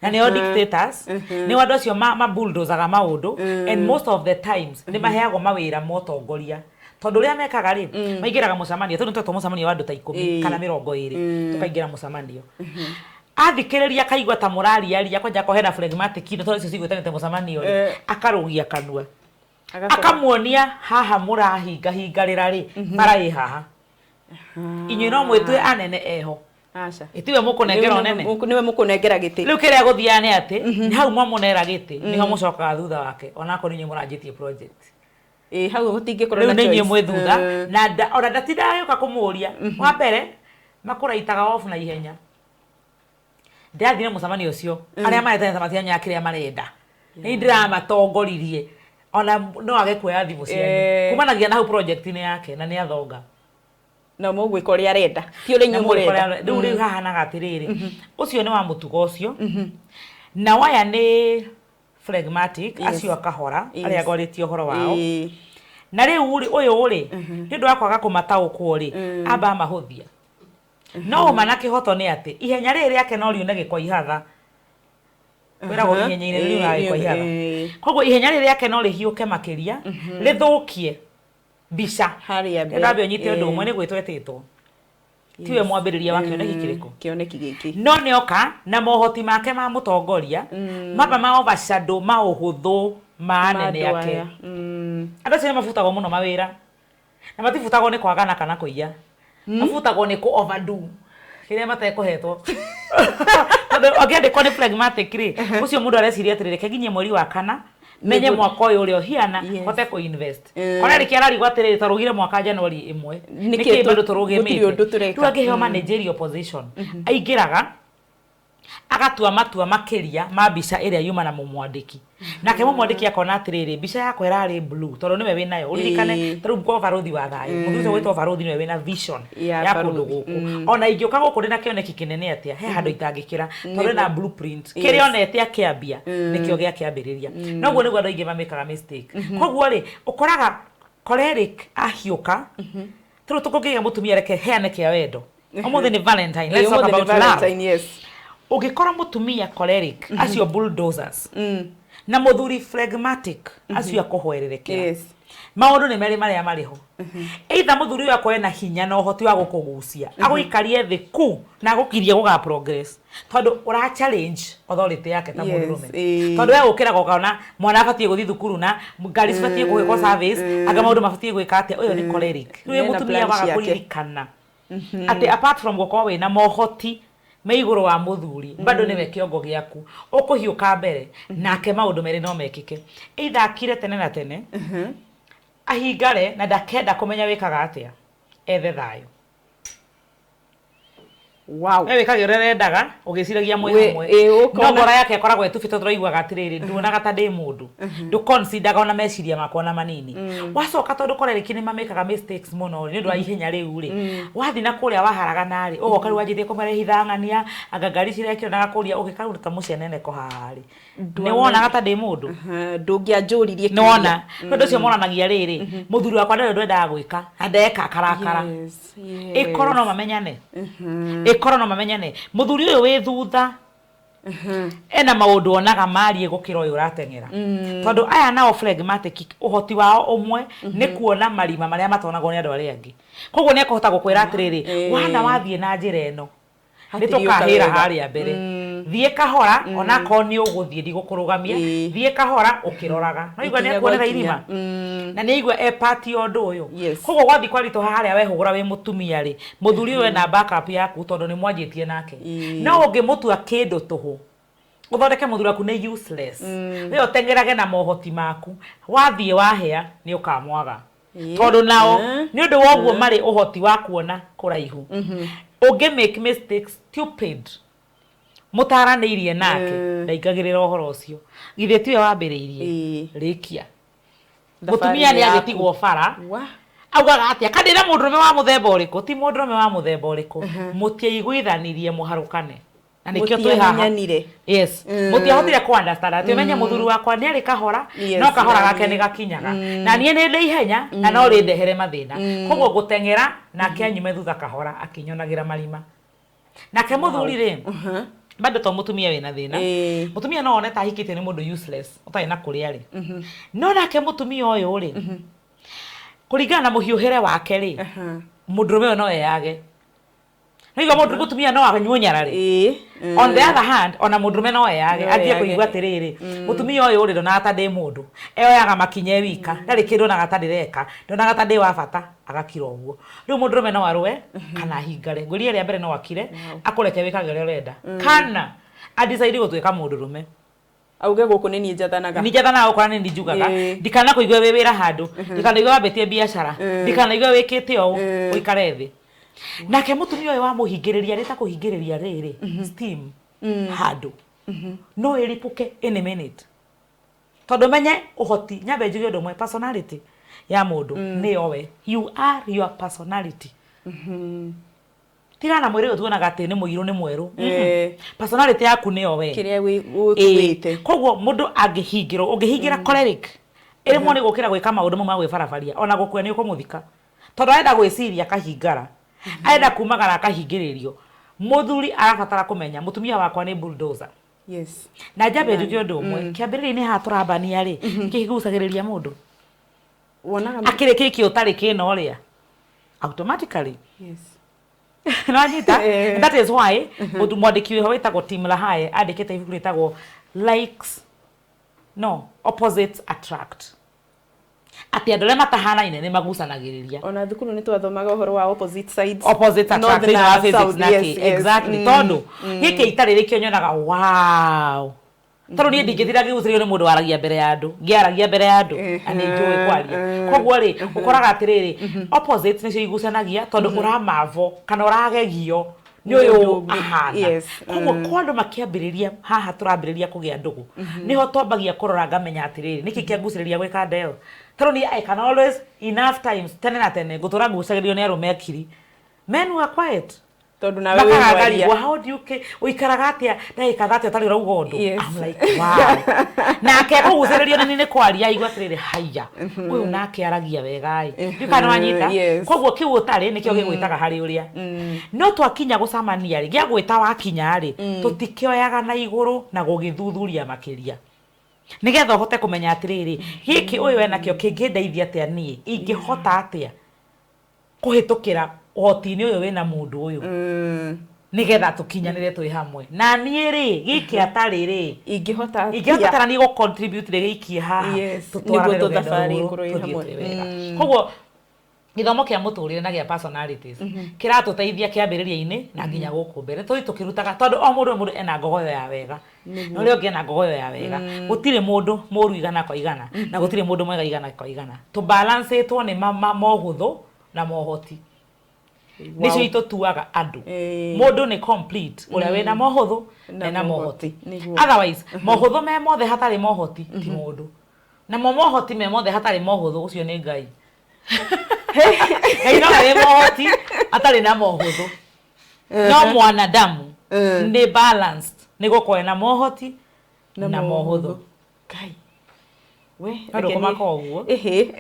Speaker 2: na nĩo dictators, nĩo andũ acio ma bulldozaga maũndũ, and most of the times nĩ maheagwo mawĩra motongoria, tondũ ũrĩa mekaga rĩ, maingĩraga mũcemanio, tondũ nĩtwetwo mũcemanio wa andũ ta 10 kana 20, tũkaingĩra mũcemanio, athikĩrĩria akaigua ta mũrariaria kwanja akorwo hena phlegmatic ino, tondũ icio cigwĩtanĩte mũcemanio rĩ, akarũgia kanua, akamuonia haha mũrahingahingarĩra rĩ, bara ĩ haha, inyuĩ no mwĩtue anene eho.
Speaker 1: Aca.
Speaker 2: Itiwe mũkũnengera ũnene.
Speaker 1: Nĩwe mũkũnengera gĩtĩ.
Speaker 2: Rĩu kĩrĩa gũthiaga nĩ atĩ nĩ hau mwamũnera gĩtĩ nĩho mũcokaga thutha wake, onakorwo inyuĩ mũranjĩtie project.
Speaker 1: Ĩĩ, hau gũtingĩkorwo
Speaker 2: Rĩu
Speaker 1: na
Speaker 2: nĩ inyuĩ
Speaker 1: choice.
Speaker 2: mwĩ thutha na ona ndatindaga gĩũka kũmũria. Wa mbere makũraitaga off na ihenya. Ndĩrathire mũcemanio ũcio, arĩa maretete matiamenyaga kĩrĩa marenda, nĩ ndĩramatongoririe, ona no age kuoya thimũ cianyu kumanagia na hau project-inĩ yake na nĩ athonga.
Speaker 1: Na mũgwĩka ũrĩa arenda, ti ũrĩa
Speaker 2: Na
Speaker 1: inyuĩ
Speaker 2: mũgwĩka
Speaker 1: mũrenda.
Speaker 2: Rĩu hahanaga atĩrĩrĩ, ũcio nĩ wa mũtugo ũcio, na waya nĩ phlegmatic, acio akahora, arĩa ngwarĩtie ũhoro wao. Na rĩu rĩ, ũyũ rĩ, nĩ ũndũ wa kwaga kũmataũkwo rĩ, amba amahũthia. No ũma na kĩhoto nĩ atĩ ihenya rĩrĩ rĩake no riune gĩko ihatha, kwĩragwo ihenya-inĩ rĩu gĩko ihatha. Koguo ihenya rĩrĩ rĩake no rĩhiũke makĩria, rĩthũkie mbica
Speaker 1: Harĩa mbere.
Speaker 2: Ndambe ũnyite ũndũ ũmwe, nĩ gwĩtwo etĩtwo, tiwe mwambĩrĩria wa kĩoneki kĩrĩkũ?
Speaker 1: Kĩoneki gĩkĩ.
Speaker 2: No nĩoka na mohoti make ma mũtongoria, mamba ma overshadow maũhũthũ ma anene
Speaker 1: Andũ
Speaker 2: ake.
Speaker 1: aya.
Speaker 2: Andũ acio nĩ mabutagwo mũno mawĩra, na matibutagwo nĩ kwagana kana kũiya, mabutagwo nĩ kũ overdo kĩrĩa matekũhetwo, tondũ angĩandĩkwo nĩ phlegmatic rĩ, ũcio mũndũ areciria atĩrĩ, reke nginyie mweri wa kana menye mwaka ũyũ ũrĩa ũhiana, hote kũ invest. Korerĩki ararigwo atĩrĩrĩ, twarũgire mwaka January 1,
Speaker 1: Nĩkĩ
Speaker 2: nĩkĩ bado
Speaker 1: gũtirĩ
Speaker 2: tũrũgĩmĩte?
Speaker 1: ũndũ tũreka.
Speaker 2: Rĩu angĩheo managerial position, aingĩraga agatua matua makĩria ma mbica ĩrĩa yuma na mũmwandĩki, nake mũmwandĩki akona atĩrĩrĩ, mbica yakwa ĩrarĩ blue, tondũ nĩwe wĩnayo, ũririkane. Ta rĩu kwa barothi wa thayũ, mũthuri ũcio gwĩtwo barothi nĩwe wĩna vision
Speaker 1: Ya
Speaker 2: ya kũndũ
Speaker 1: barothi.
Speaker 2: gũkũ. Ona ingĩũka gũkũ ndĩna kĩoneki kĩnene atĩa, he handũ itangĩkĩra, tondũ ena blueprint. Kĩrĩa onete akĩambia nĩkĩo gĩakĩambĩrĩria. Noguo nĩguo andũ aingĩ mamĩkaga mistake. Koguo rĩ, ũkoraga choleric ahiũka tũrũ tũkũngĩgĩa mũtumia, reke heane kĩa wendo, ũmũthĩ nĩ Valentine, let's talk
Speaker 1: Ũmũthĩ nĩ
Speaker 2: about love.
Speaker 1: Valentine, yes.
Speaker 2: Ũngĩkora mũtumia choleric, acio bulldozers, na mũthuri phlegmatic, acio akũhwererekera, maũndũ nĩ merĩ marĩa marĩ ho. Either mũthuri ũyũ akorwo na hinya na ũhoti wa gũkũgucia, agũikarie thĩ ku na agũkirie gũga progress, tondũ ũra challenge authority yake ta mũndũrũme. Tondũ we ũkĩraga ũkona mwana abatiĩ gũthiĩ thukuru na ngari cibatiĩ gwĩkwo service, anga maũndũ mabatiĩ gwĩka atĩa. Ũyũ nĩ choleric. Rĩu wĩ
Speaker 1: Ena
Speaker 2: mũtumia
Speaker 1: plan
Speaker 2: waga
Speaker 1: ciake.
Speaker 2: kũririkana atĩ apart from gũkorwo wĩna mohoti me igũrũ wa mũthuri, bado nĩwe kĩongo gĩaku, ũkũhiũka mbere nake, maũndũ merĩ no mekĩke. Either akire tene na tene, ahingare na ndakenda kũmenya wĩkaga atĩa, ethe thayũ. We wĩkage ũrĩa ũrendaga ũgĩciragia mwĩ hamwe,
Speaker 1: Ĩ, ũkona.
Speaker 2: No ngoro yake ĩkoragwo ĩtubĩte, tũraiguaga atĩrĩrĩ, nduonaga ta ndĩ mũndũ, ndũconsideraga ona meciria makwa ona manini. Wacoka, tondũ choleric nĩ mamĩkaga mistakes mũno rĩ, nĩ ũndũ wa ihenya rĩu rĩ, wathiĩ na kũrĩa waharagana rĩ, ũgoka rĩu wanjĩtie kũmarehithang'ania, anga ngari cirekĩrwo na gakũria, ũgĩka rĩu ta mũceneneko haha rĩ, nĩ wonaga ta ndĩ mũndũ?
Speaker 1: Ndũngĩanjũririe.
Speaker 2: Nĩ wona tondũ ũcio monanagia rĩrĩ, mũthuri wakwa ndarĩ ũndũ endaga gwĩka na ndeka akarakara. Ĩkorwo no mamenyane, ĩkorwo no mamenyane, mũthuri ũyũ wĩ thutha ena maũndũ onaga marie gũkĩra ũyũ ũrateng'era, tondũ aya nao phlegmatic ũhoti wao ũmwe nĩ kuona marima marĩa matonagwo nĩ andũ arĩa angĩ. Koguo nĩ ekũhota gũkwĩra atĩrĩrĩ, wana wathiĩ na njĩra ĩno nĩ
Speaker 1: Hatirĩ
Speaker 2: tũkahĩra
Speaker 1: ũka wega.
Speaker 2: harĩa mbere. Thiĩ kahora, onakorwo nĩ ũgũthiĩ ndigũkũrũgamia. Thiĩ kahora ũkĩroraga. No igua nĩ
Speaker 1: Ikinya gwa
Speaker 2: akuonera
Speaker 1: ikinya.
Speaker 2: irima na nĩ aigua e part ya ũndũ ũyũ. Koguo gwathiĩ kwaritũha harĩa wehũgũra wĩ mũtumia rĩ, mũthuri ũyũ ena backup yaku tondũ nĩ mwanjĩtie nake. No ũngĩmũtua kĩndũ tũhũ, ũthondeke mũthuri waku nĩ useless, we ũteng'erage na mohoti maku, wathiĩ wahĩa nĩ ũkamwaga. Tondũ nao nĩ ũndũ wa ũguo marĩ ũhoti wa kuona kũraihu. Ũngĩ make mistakes stupid mũtaranĩirie nake, ndaingagĩrĩra ũhoro ũcio. Githĩ tiwe wambĩrĩirie? Rĩkia.
Speaker 1: Thabarĩ
Speaker 2: Mũtumia
Speaker 1: nĩ
Speaker 2: nĩ
Speaker 1: yaku.
Speaker 2: agĩtigwo bara.
Speaker 1: Wa.
Speaker 2: Augaga atĩa? Kandĩra mũndũrũme wa mũthemba ũrĩkũ? Ti mũndũrũme wa mũthemba ũrĩkũ. Mũtiaiguithanirie mũharũkane. Na nĩkĩo twĩ haha.
Speaker 1: Mũtiamenyanire.
Speaker 2: Yes. Mũtiahotire kũ understand atĩ ũmenye mũthuri wakwa nĩ arĩ kahora, no kahora gake nĩ gakinyaga. Na niĩ nĩ ndĩ ihenya na no rĩndehere mathĩna. Koguo ngũteng'era nake anyume thutha kahora akĩnyonagĩra marima. Nake mũthuri rĩ, bado to mũtumia wĩna thĩna. Mũtumia no one ta ahikĩtio nĩ mũndũ useless, ũtarĩ na kũrĩa rĩ. No nake mũtumia ũyũ rĩ, kũringana na mũhiũhĩre wake rĩ, mũndũrũme ũyũ no eyage. Nĩigua mũndũ mũtumia no anyuo nyararĩ. On the other hand, ona mũndũrũme no eyage,
Speaker 1: No
Speaker 2: anjie
Speaker 1: eyage.
Speaker 2: kũigua atĩrĩrĩ, mũtumia ũyũ rĩ, ndonaga ta ndĩ mũndũ. Eyoyaga makinya e wika, ndarĩ kĩndũ onaga ta ndĩreka, ndonaga ta ndĩ wa bata, agakira ũguo. Rĩu mũndũrũme no arũe kana ahingare. Ngwĩrire rĩa mbere no akire, akũreke wĩkage ũrĩa ũrenda. Kana a decide gũtuĩka mũndũrũme.
Speaker 1: Auge gũkũ nĩ niĩ njathanaga.
Speaker 2: Nĩ njathanaga gũkũ na nĩ niĩ njugaga. Ndikanakũigue wĩ wĩra handũ, ndikanaigue wambĩtie biacara, ndikanaigue wĩkĩte ũũ, ũikare thĩ. Nake mũtumia ũyũ wamũhingĩrĩria rĩ ta kũhingĩrĩria rĩrĩ, steam handũ. No ĩripũke any minute. Tondũ menye ũhoti, nyambe njuge ũndũ ũmwe, personality ya mũndũ nĩyo we. You are your personality. Tigana na mwĩrĩ ũyũ tuonaga atĩ nĩ mũirũ nĩ mwerũ. Personality yaku nĩyo we.
Speaker 1: Kĩrĩa ũkuĩte.
Speaker 2: Koguo mũndũ angĩhingĩrwo, ũngĩhingĩra choleric, ĩrĩmwo nĩ gũkĩra gwĩka maũndũ mau ma gwĩbarabaria, ona gũkua nĩ ũkũmũthika. Tondũ arenda gwĩciria akahingara, arenda kumagara akahingĩrĩrio. Mũthuri arabatara kũmenya mũtumia wakwa nĩ bulldozer. Na njambe njuge ũndũ ũmwe, kĩambĩrĩria-inĩ haha tũrambania rĩ, nĩkĩ kĩgucagĩrĩria mũndũ?
Speaker 1: Wonaga
Speaker 2: Akĩrĩ kĩkĩ ũtarĩ kĩna ũrĩa? Automatically. Nĩwanyita? That is why mũndũ mwandĩki wĩho wĩtagwo Tim LaHaye andĩkĩte ibuku rĩtagwo Likes no Opposites Attract. Atĩ andũ arĩa matahanaine nĩ magucanagĩrĩria.
Speaker 1: Ona thukuru nĩ twathomaga ũhoro wa opposite sides.
Speaker 2: Opposites attract
Speaker 1: North
Speaker 2: thĩinĩ
Speaker 1: na
Speaker 2: wa physics
Speaker 1: south,
Speaker 2: na kĩ. Exactly. Tondũ gĩkĩ itarĩ nĩkĩo nyonaga wow. Tondũ niĩ ndingĩtinda ngĩgucĩrĩrio nĩ mũndũ waragia mbere ya andũ. Ngĩaragia mbere ya andũ na nĩ njũĩ kwaria. Koguo rĩ, ũkoraga atĩrĩrĩ, opposites nĩcio igucanagia tondũ ũramavo kana ũragegio nĩ ũyũ ahana. Koguo kwa andũ makĩambĩrĩria haha tũrambĩrĩria kũgĩa ndũgũ, nĩho twambagia kũrora ngamenya atĩrĩrĩ, nĩkĩ kĩangucĩrĩria gwĩ kanda ĩyo? Tondũ niĩ I can always enough times tene na tene ngũtũra ngucagĩrĩrio nĩ arũme akiri. Men who are quiet.
Speaker 1: Tondũ nawe wĩ mwaria.
Speaker 2: Makagangarigwo, how do you ũikaraga atĩa ndagĩka 30 ũtarĩ ũrauga ũndũ? I'm like, wow. Nake akũgucĩrĩrio nĩ nĩ kwaria aigua atĩrĩrĩ, haiya, ũyũ nake aragia wega ĩ. Ndiũĩ kana nĩ wanyita? Koguo kĩu ũtarĩ nĩkĩo gĩgwĩtaga harĩ ũrĩa. No twakinya gũcamania rĩ, gĩagwĩta wakinya rĩ, tũtikĩoyaga na igũrũ na gũgĩthuthuria makĩria. Nĩgetha ũhote kũmenya atĩrĩrĩ, gĩkĩ ũyũ enakĩo kĩngĩndeithia atĩa niĩ? Ingĩhota atĩa kũhĩtũkĩra ũhoti-inĩ ũyũ wĩna mũndũ ũyũ nĩgetha tũkinyanĩre twĩ hamwe. Na niĩ rĩ, gĩkĩ atarĩ rĩ,
Speaker 1: Ingĩhota atĩa?
Speaker 2: Ingĩhota kana niĩ gũ contribute rĩ gĩikie haha, tũtwarane
Speaker 1: Nĩguo
Speaker 2: rũgendo
Speaker 1: tũthabarĩ
Speaker 2: rũrũ,
Speaker 1: ĩkorwo ĩ
Speaker 2: tũthiĩ
Speaker 1: hamwe.
Speaker 2: twĩ wega. Koguo gĩthomo kĩa mũtũrĩre na gĩa personalities kĩratũteithia kĩambĩrĩria-inĩ na nginya gũkũ mbere. Tũthiĩ tũkĩrutaga tondũ o mũndũ o mũndũ ena ngogoyo ya wega. Na ũrĩa ũngĩ ena ngogoyo ya wega. Gũtirĩ mũndũ mũru igana kwa igana na gũtirĩ mũndũ mwega igana kwa igana. Tũbalancĩtwo nĩ mohũthũ na mohoti. Nĩcio itũtuaga andũ. Mũndũ nĩ complete ũrĩa wĩna mohũthũ na ena mohoti. Otherwise, mohũthũ me mothe hatarĩ mohoti ti mũndũ. Namo mohoti me mothe hatarĩ mohũthũ ũcio nĩ Ngai. Ngai no arĩ mohoti atarĩ na mohũthũ. No mwanadamu nĩ balanced, nĩ gũkorwo ena mohoti na mohũthũ.
Speaker 1: Ngai. We,
Speaker 2: No ndũkũmaka ũguo.
Speaker 1: Ĩhĩ.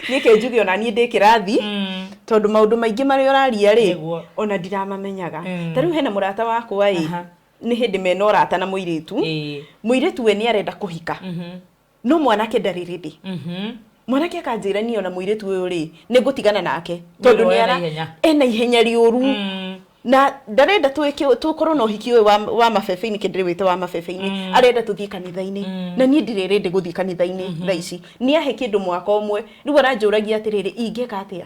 Speaker 1: Niĩ ke njuge ona niĩ ndĩ kĩrathi, tondũ maũndũ maingĩ marĩa ũraria rĩ, ona ndiramamenyaga. Ta rĩu hena mũrata wakwa ĩ, nĩ hĩndĩ mena ũrata na mũirĩtu. Mũirĩtu we nĩ arenda kũhika. No mwanake ndarĩ ready. Mwanake akanjĩra niĩ ona mũirĩtu ũyũ rĩ, nĩ ngũtigana nake. Tondũ
Speaker 2: Nĩ
Speaker 1: nĩ
Speaker 2: ena
Speaker 1: ara
Speaker 2: ihenya.
Speaker 1: ena ihenya rĩũru. Na ndarenda tũkorwo na ũhiki ũyũ wa mabebe-inĩ, kĩndĩ wĩte wa mabebe-inĩ, arenda tũthiĩ kanitha-inĩ, na niĩ ndirĩ ready gũthiĩ kanitha-inĩ thaa ici. Nĩ ahe kĩndũ mwaka ũmwe rĩu, aranjũragia atĩrĩrĩ, ingĩka atĩa?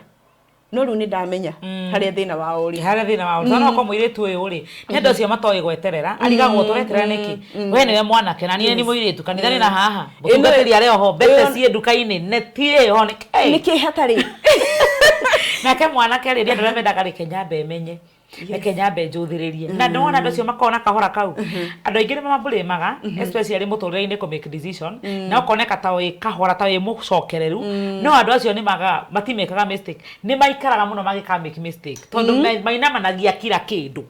Speaker 1: No rĩu nĩ ndamenya harĩa thĩna wao ũrĩ.
Speaker 2: Harĩa thĩna wao, tondũ no mũirĩtu ũyũ rĩ, nĩ andũ acio matoĩ gweterera, arigagwo tũreterera nĩkĩ, we nĩwe mwanake na niĩ nĩ mũirĩtu, kanitha nĩ na haha, mũtungatĩri arĩ oho, mbete ciĩ nduka-inĩ, neti ĩ ho, nĩ
Speaker 1: Nĩkĩ hatarĩ?
Speaker 2: Nake mwanake rĩ, nĩ andũ arĩa mendaga reke nyambe menye, reke nyambe njũthĩrĩrie. Na ndona andũ acio makoragwo na kahora kau, andũ aingĩ nĩ mamabũrĩmaga, especially mũtũrĩre-inĩ kũ make decision, na ũkoneka ta wĩ kahora, ta wĩ mũcokereru, no andũ acio nĩ magaga, matimekaga mistake, nĩ maikaraga mũno magĩka make mistake, tondũ mainamanagia kila kĩndũ,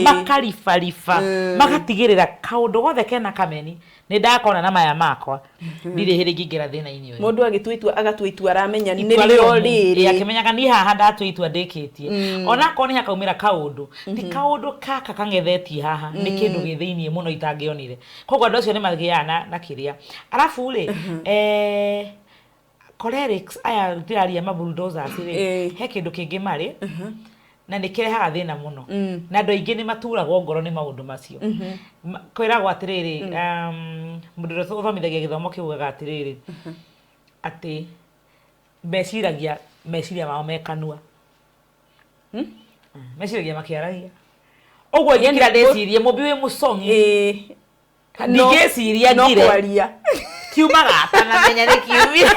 Speaker 2: makaribariba, magatigĩrĩra kaũndũ gothe kena kameni nĩ ndakona na maya makwa, ndirĩ hĩndĩ ingĩingĩra thĩna-inĩ ũyũ.
Speaker 1: Mũndũ agĩtua itua, agatua itua aramenya
Speaker 2: Itua
Speaker 1: nĩrĩo
Speaker 2: rĩrũmu.
Speaker 1: rĩrĩ.
Speaker 2: Ĩ, akĩmenyaga niĩ haha ndatua itua ndĩkĩtie, onakorwo nĩ hakaumĩra kaũndũ, ti kaũndũ gaka kang'ethetie haha, nĩ kĩndũ gĩ thĩiniĩ mũno itangĩonire. Koguo andũ acio nĩ magĩaga na kĩrĩa, arabu rĩ, cholerics aya ndĩraria, ma bulldozers rĩ, he kĩndũ kĩngĩ marĩ na nĩ kĩrehaga thĩna mũno, na andũ aingĩ nĩ maturagwo ngoro nĩ maũndũ macio. Kwĩragwo atĩrĩrĩ, mũndũ ũrĩa ũthomithagia gĩthomo kĩugaga atĩrĩrĩ, atĩ meciragia meciria mao me kanua, meciragia makĩaragia ũguo. Ingĩkira ndĩcirie mũmbi wĩ mũcong'i, ndingĩciria
Speaker 1: no
Speaker 2: ngire
Speaker 1: kwaria
Speaker 2: kiumaga atanamenya nĩ kiumire.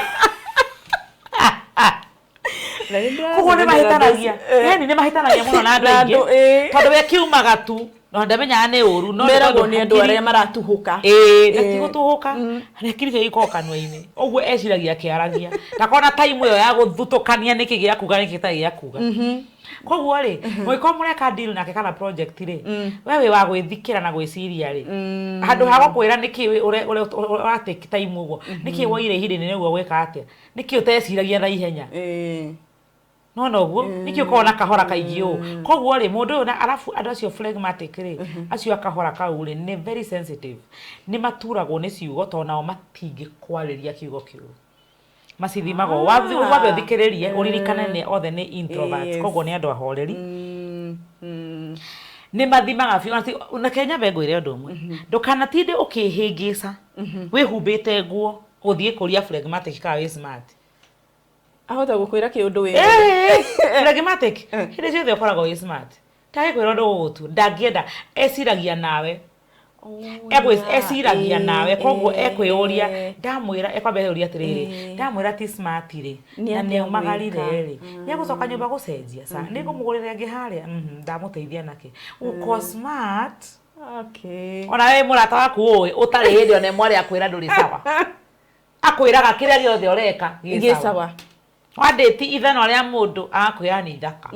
Speaker 2: Koguo nĩ mahĩtanagia, yani nĩ mahĩtanagia mũno na andũ
Speaker 1: Na
Speaker 2: aingĩ,
Speaker 1: andũ,
Speaker 2: tondũ we kiumaga tu no ndamenyaga nĩ ũru, no nĩ
Speaker 1: meragwo
Speaker 2: tondũ
Speaker 1: nĩ andũ arĩa maratuhũka.
Speaker 2: Ĩĩ, na ti gũtũhũka, hakiri cio ikoragwo kanua-inĩ, ũguo eciragia akĩaragia, ndakona time ĩyo ya gũthutũkania nĩkĩ gĩa kuga, nĩkĩ gĩtarĩ gĩa kuga. Koguo rĩ, mũngĩkorwo mũreka deal nake kana project rĩ, we wĩ wa gwĩthikĩra na gwĩciria rĩ, handũ ha gũkwĩra nĩkĩ ũra take time ũguo, nĩkĩ woire ihinda inene ũguo gwĩka atĩa, nĩkĩ ũteciragia na ihenya, nona ũguo nĩkĩ ũkoragwo na kahora kaingĩ ũũ. Koguo rĩ, mũndũ ũyũ na arabu andũ acio phlegmatic rĩ, acio a kahora kau rĩ, nĩ very sensitive, nĩ maturagwo nĩ ciugo, tondũ nao matingĩkwarĩria kiugo kĩũru, macithimaga ũũ. Wambe ũthikĩrĩrie, ũririkane nĩ othe nĩ introverts. Koguo nĩ andũ ahoreri, nĩ mathimaga biũ. Na reke nyambe ngwĩre ũndũ ũmwe, ndũkanatinde ũkĩhĩngĩca wĩhumbĩte nguo gũthiĩ kũria phlegmatic kana wĩ smart.
Speaker 1: Ahota gũkwĩra kĩũndũ wĩ
Speaker 2: Phlegmatic hĩndĩ ciothe ũkoragwo wĩ smart, ndagĩkwĩra ũndũ gũgũtua, ndangĩenda, eciragia nawe. Eciragia nawe, koguo ekwĩyũria, ndamwĩra, ekwamba eyũria atĩrĩrĩ, ndamwĩra ti smart rĩ,
Speaker 1: Nĩ
Speaker 2: na
Speaker 1: atĩa
Speaker 2: nĩ aumagarire
Speaker 1: gwĩka?
Speaker 2: Rĩ, nĩ egũcoka nyũmba gũcenjia ca nĩ ngũmũgũrĩra ĩngĩ harĩa. Ndamũteithia nakĩ gũkorwo smart. Ona we mũrata waku ũĩ ũtarĩ hĩndĩ ona ĩmwe arĩa akwĩra ndũrĩ sawa, akwĩraga kĩrĩa gĩothe ũreka gĩ
Speaker 1: gĩ
Speaker 2: sawa.
Speaker 1: Sawa.
Speaker 2: Wandĩti ithanwa rĩa mũndũ, agakwĩra nĩ ithaka,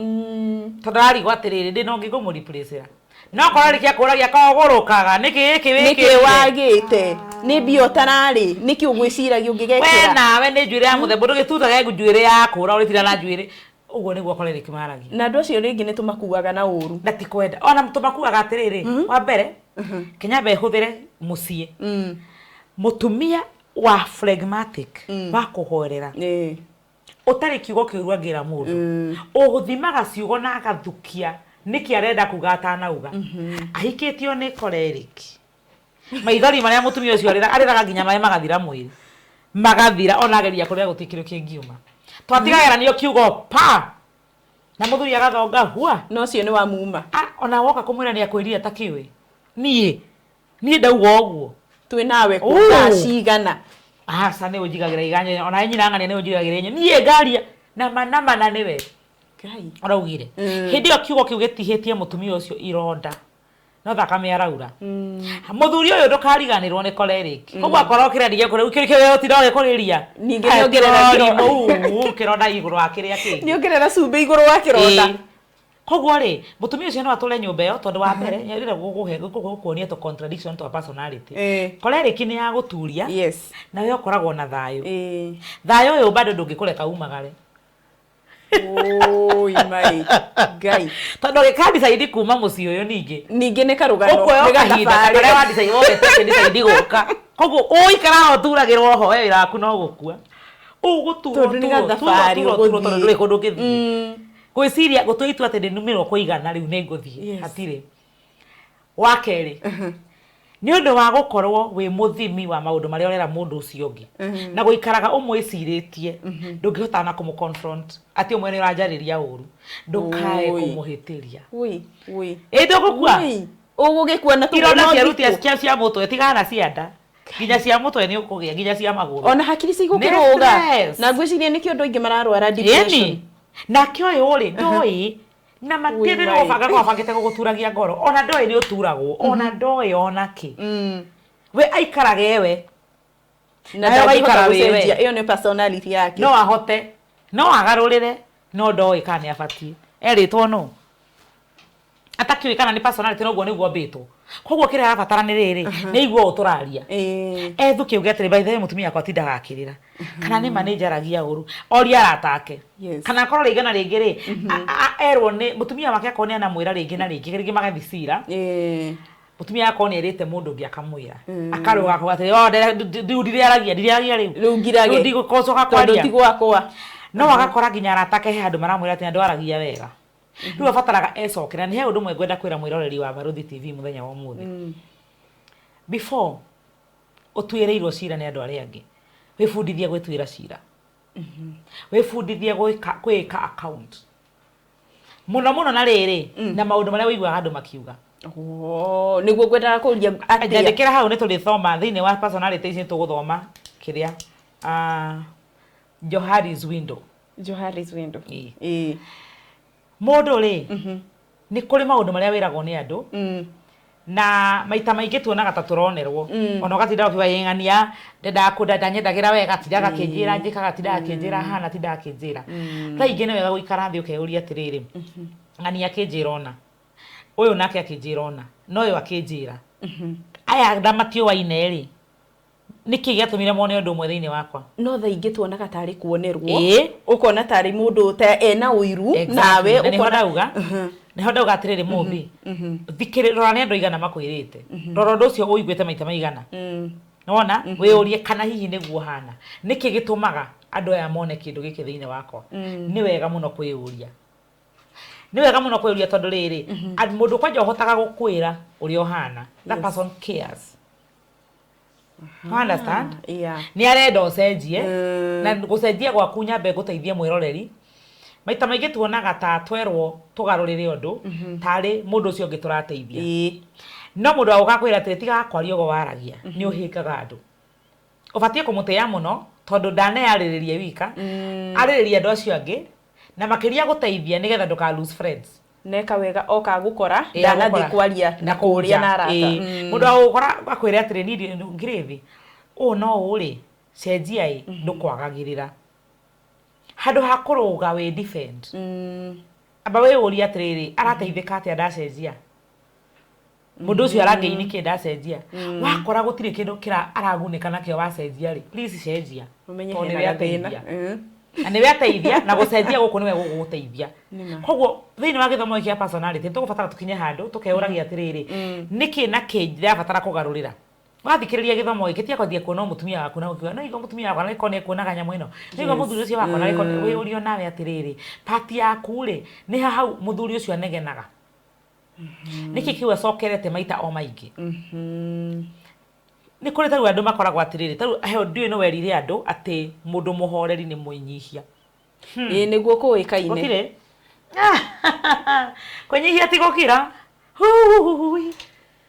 Speaker 2: tondũ ararigwo atĩrĩrĩ, ndĩ no ngĩngũmũreplace-ĩra, no korwo rĩkĩ akũragia kogũrũkaga nĩkĩ gĩkĩ
Speaker 1: nĩkĩ
Speaker 2: wĩkĩte?
Speaker 1: Wagĩte nĩ mbia ũtararĩ, nĩkĩ ũgwĩciragia
Speaker 2: We
Speaker 1: ũngĩgekĩra?
Speaker 2: Nawe nĩ njuĩrĩ ya mũthemba ndũgĩtutaga njuĩrĩ yakũra ũrĩtira na njuĩrĩ ũguo nĩguo choleric maragia.
Speaker 1: Na andũ acio rĩngĩ nĩ tũmakuaga na ũru.
Speaker 2: Na ti kwenda ona tũmakuaga atĩrĩrĩ, wa mbere kinyambe hũthĩre mũciĩ, mũtumia wa phlegmatic, wa kũhorera, ũtarĩ kiugo kĩũru angĩra mũndũ, ũgũthimaga ciugo na agathukia nĩkĩ arenda kuga atanauga, ahikĩtio nĩ choleric, maithori marĩa mũtumia ũcio arĩra, arĩraga nginya maĩ magathira mwĩrĩ, magathira, ona ageria kũrĩra gũtirĩ kĩndũ kĩngiuma, twatigageranio kiugo pa na mũthuri agathonga hua.
Speaker 1: Na ũcio nĩ wa muma.
Speaker 2: Ah, ona woka kũmwĩra nĩ akwĩrire ta kĩũĩ, niĩ ndauga ũguo.
Speaker 1: Twĩ nawe
Speaker 2: Uu.
Speaker 1: kũ thaa cigana?
Speaker 2: Aca, nĩ ũnjigagĩra iganja, ona nyina ng'ania nĩ ũnjigagĩra inyo, niĩ ngaria nama nama na nĩwe
Speaker 1: Ngai.
Speaker 2: Ũraugire hĩndĩ ĩyo kiugo kĩu gĩtihĩtie mũtumia ũcio ironda, no thakame araura. Mũthuri ũyũ, ndũkariganĩrwo nĩ choleric, koguo akorwo kĩrĩa ndigĩkũrĩ kĩrĩa ũtinda ũgĩkũrĩria.
Speaker 1: Ningĩ nĩongerera
Speaker 2: kĩronda igũrũ wa kĩrĩa kĩngĩ.
Speaker 1: Nĩongerera cumbĩ igũrũ wa kĩronda.
Speaker 2: Ĩĩ. Koguo rĩ, mũtumia ũcio no atũre nyũmba ĩyo, tondũ wa mbere rĩrĩa gũkũhe gũkuonia tũ contradiction twa personality. Choleric nĩ ya gũturia, na we ũkoragwo na thayũ. Thayũ ũyũ bado ndũngĩkũreka umagare.
Speaker 1: Oi mai Ngai.
Speaker 2: Tondũ ũgĩka decide kuma mũciĩ ũyũ ningĩ
Speaker 1: ningĩ nĩ karũgano.
Speaker 2: Ũkuoya
Speaker 1: nĩ
Speaker 2: kahinda
Speaker 1: gathabarĩ.
Speaker 2: Karĩa wa decide wogete decide gũka, koguo ũikara ho ũturagĩrwo ho, we wĩra waku no gũkua ũgũturwo.
Speaker 1: Tondũ nĩ gathabarĩ
Speaker 2: Tondũ
Speaker 1: ũgũthiĩ.
Speaker 2: Ndũrĩ kũndũ ũngĩthiĩ. Gwĩciria gũtua itua atĩ ndĩnumĩrwo kũigana rĩu nĩ ngũthiĩ. Hatirĩ. Wa kerĩ, nĩ ũndũ wa gũkorwo wĩ mũthimi wa maũndũ marĩa ũrera mũndũ ũcio ũngĩ na gũikaraga ũmwĩcirĩtie, ndũngĩhota ona kũmũ confront atĩ ũmwe nĩ ũranjarĩria ũru, ndũkae
Speaker 1: Ui.
Speaker 2: kũmũhĩtĩria.
Speaker 1: Ui, ui.
Speaker 2: Ĩ ndũgũkua.
Speaker 1: Ui. Ũgũgĩkua na
Speaker 2: Ironda
Speaker 1: no
Speaker 2: cia rutia
Speaker 1: thikũ.
Speaker 2: cia mũtwe tigana na cia nda, nginya cia mũtwe nĩ ũkũgĩa, nginya cia magũrũ.
Speaker 1: Ona hakiri
Speaker 2: Nĩ
Speaker 1: cigũkĩrũga.
Speaker 2: stress.
Speaker 1: Na ngwĩciria nĩkĩo andũ aingĩ mararwara depression.
Speaker 2: Ĩni nake ũyũ rĩ ndoĩ na matirĩ
Speaker 1: Wĩ
Speaker 2: nĩ gũbanga gwabangĩte gũgũturagia ngoro, ona ndoĩ nĩ ũturagwo, ona ndoĩ ona kĩ. We aikaraga ewe
Speaker 1: Na
Speaker 2: Nawe
Speaker 1: ndangĩhota
Speaker 2: ũgaikara wĩ we.
Speaker 1: gũcenjia. Ĩyo nĩ personality yake.
Speaker 2: No ahote no agarũrĩre, no ndoĩ kana nĩ abatiĩ erĩtwo nũ atakĩũĩ kana nĩ personality, noguo nĩguo mbĩtwo. Koguo kĩrĩa arabatara nĩ rĩrĩ, nĩ aigua ũũ tũraria, ethuke uge atĩrĩ, by the way, mũtumia wakwa atindaga akĩrĩra, kana nĩ ma nĩ njaragia ũru, orie arata ake. Kana akorwo rĩngĩ na rĩngĩ rĩ, erwo nĩ mũtumia wake, akorwo nĩ anamwĩra rĩngĩ na rĩngĩ, rĩngĩ magathiĩ cira, mũtumia akorwo nĩ erĩte mũndũ ũngĩ akamwĩra, akarũga akauga atĩrĩ, "Oh, rĩu ndirĩaragia, ndirĩaragia rĩu."
Speaker 1: Rĩu ngirage.
Speaker 2: Rĩu ndigũcoka
Speaker 1: Tondũ
Speaker 2: kwaria.
Speaker 1: ti gwakwa.
Speaker 2: No agakora nginya arata ake he handũ maramwĩra atĩ ndwaragia wega. Rĩu abataraga ecokera. Nĩ he ũndũ ũmwe ngwenda kwĩra mwĩroreri wa Barũthi TV mũthenya wa ũmũthĩ. Before ũtuĩrĩirwo cira nĩ andũ arĩa angĩ, wĩbundithie gwĩtuĩra cira, wĩbundithie gwĩka account mũno mũno, na rĩrĩ na maũndũ marĩa ũiguaga andũ makiuga.
Speaker 1: Oh, nĩguo ngwendaga kũria atĩa.
Speaker 2: Nyandĩkĩra hau, nĩ tũrĩthoma thĩinĩ wa personality ici, nĩ tũgũthoma kĩrĩa Johari's window.
Speaker 1: Johari's window.
Speaker 2: Ĩĩ.
Speaker 1: Mũndũ
Speaker 2: rĩ, nĩ kũrĩ maũndũ marĩa wĩragwo nĩ andũ, na maita maingĩ tuonaga ta tũronerwo, ona ũgatinda ũkiuga ĩng'ania ndendaga kũnda, ndanyendagĩra wega, tindaga akĩnjĩra njĩkaga, tindaga akĩnjĩra hana, tindaga akĩnjĩra. Thaa ingĩ nĩ wega gũikara thĩ ũkeyũria atĩrĩrĩ, ng'ania akĩnjĩra ũna, ũyũ nake akĩnjĩra ũna, na ũyũ akĩnjĩra aya na matiũaine rĩ, nĩkĩ gĩatũmire mone ũndũ ũmwe thĩinĩ wakwa?
Speaker 1: No thaa ingĩ tuonaga tarĩ kuonerwo. Ũkona tarĩ mũndũ ta ena ũiru nawe.
Speaker 2: Na nĩho ndauga, nĩho ndauga atĩrĩrĩ, mũmbi thikĩrĩ, rora nĩ andũ aigana makwĩrĩte, rora ũndũ ũcio ũiguĩte maita maigana. Nĩwona, wĩyũrie kana hihi nĩguo hana, nĩkĩ gĩtũmaga andũ aya mone kĩndũ gĩkĩ thĩinĩ wakwa? Nĩ wega mũno kwĩyũria, nĩ wega mũno kwĩyũria, tondũ rĩrĩ, mũndũ kwanja ũhotaga gũkwĩra ũrĩa ũhana, that person cares. You understand?
Speaker 1: Yeah.
Speaker 2: Nĩ arenda ũcenjie, na gũcenjia gwaku, nyambe ngũteithie mwĩroreri, maita maingĩ tuonaga ta twerwo tũgarũrĩre ũndũ tarĩ mũndũ ũcio ũngĩ tũrateithia. No mũndũ wa gũka kwĩra atĩrĩ, tigaga kwaria ũguo waragia, nĩ ũhĩngaga andũ, ũbatiĩ kũmũtĩĩa mũno, tondũ ndaneyarĩrĩrie wika, arĩrĩrie andũ acio angĩ, na makĩria gũteithia nĩgetha ndũka lose friends.
Speaker 1: Neka wega oka gũkora
Speaker 2: Ĩ,
Speaker 1: ndanathiĩ
Speaker 2: agũkora.
Speaker 1: Kwaria na kũrĩa na arata.
Speaker 2: Mũndũ wa gũkora akwĩre atĩrĩ, niĩ ngirĩthi ũũ no ũũ rĩ, cenjia ĩ, ndũkwagagĩrĩra. Handũ ha kũrũga wĩ defend, amba wĩyũrie atĩrĩrĩ, arateithĩka atĩa ndacenjia? Mũndũ ũcio arangĩini kĩ ndacenjia? Wakora gũtirĩ kĩndũ kĩra aragunĩka nakĩo wacenjia rĩ, please cenjia.
Speaker 1: Ũmenye
Speaker 2: tondũ
Speaker 1: hena
Speaker 2: nĩwe
Speaker 1: gathĩna.
Speaker 2: ateithia. Na nĩwe ateithia, na gũcenjia gũkũ nĩwe gũgũteithia.
Speaker 1: Nĩma.
Speaker 2: Koguo thĩinĩ wa gĩthomo gĩkĩ gĩa personality, nĩ tũgũbatara tũkinye handũ tũkeyũragia atĩrĩrĩ, nĩkĩ na kĩ ndĩrabatara kũgarũrĩra? Wathikĩrĩria gĩthomo gĩkĩ, tiga kwambia kuona mũtumia waku na ũkiuga no igua mũtumia wakwa na gĩkorwo nĩ ekuonaga nyamũ ĩno, no igua mũthuri ũcio wakwa na gĩkorwo. Wĩyũrie nawe atĩrĩrĩ, part yaku rĩ, nĩ ha hau mũthuri ũcio anegenaga? Nĩkĩ kĩu acokerete maita o maingĩ? Nĩ kũrĩ tarĩu andũ makoragwo atĩrĩrĩ, tarĩu he ndiũĩ nĩ werire andũ atĩ mũndũ mũhoreri nĩ mwĩnyihia.
Speaker 1: Ĩĩ, nĩguo kũĩkaine.
Speaker 2: Gũtirĩ kwĩnyihia ti gũkira. Huhuhui.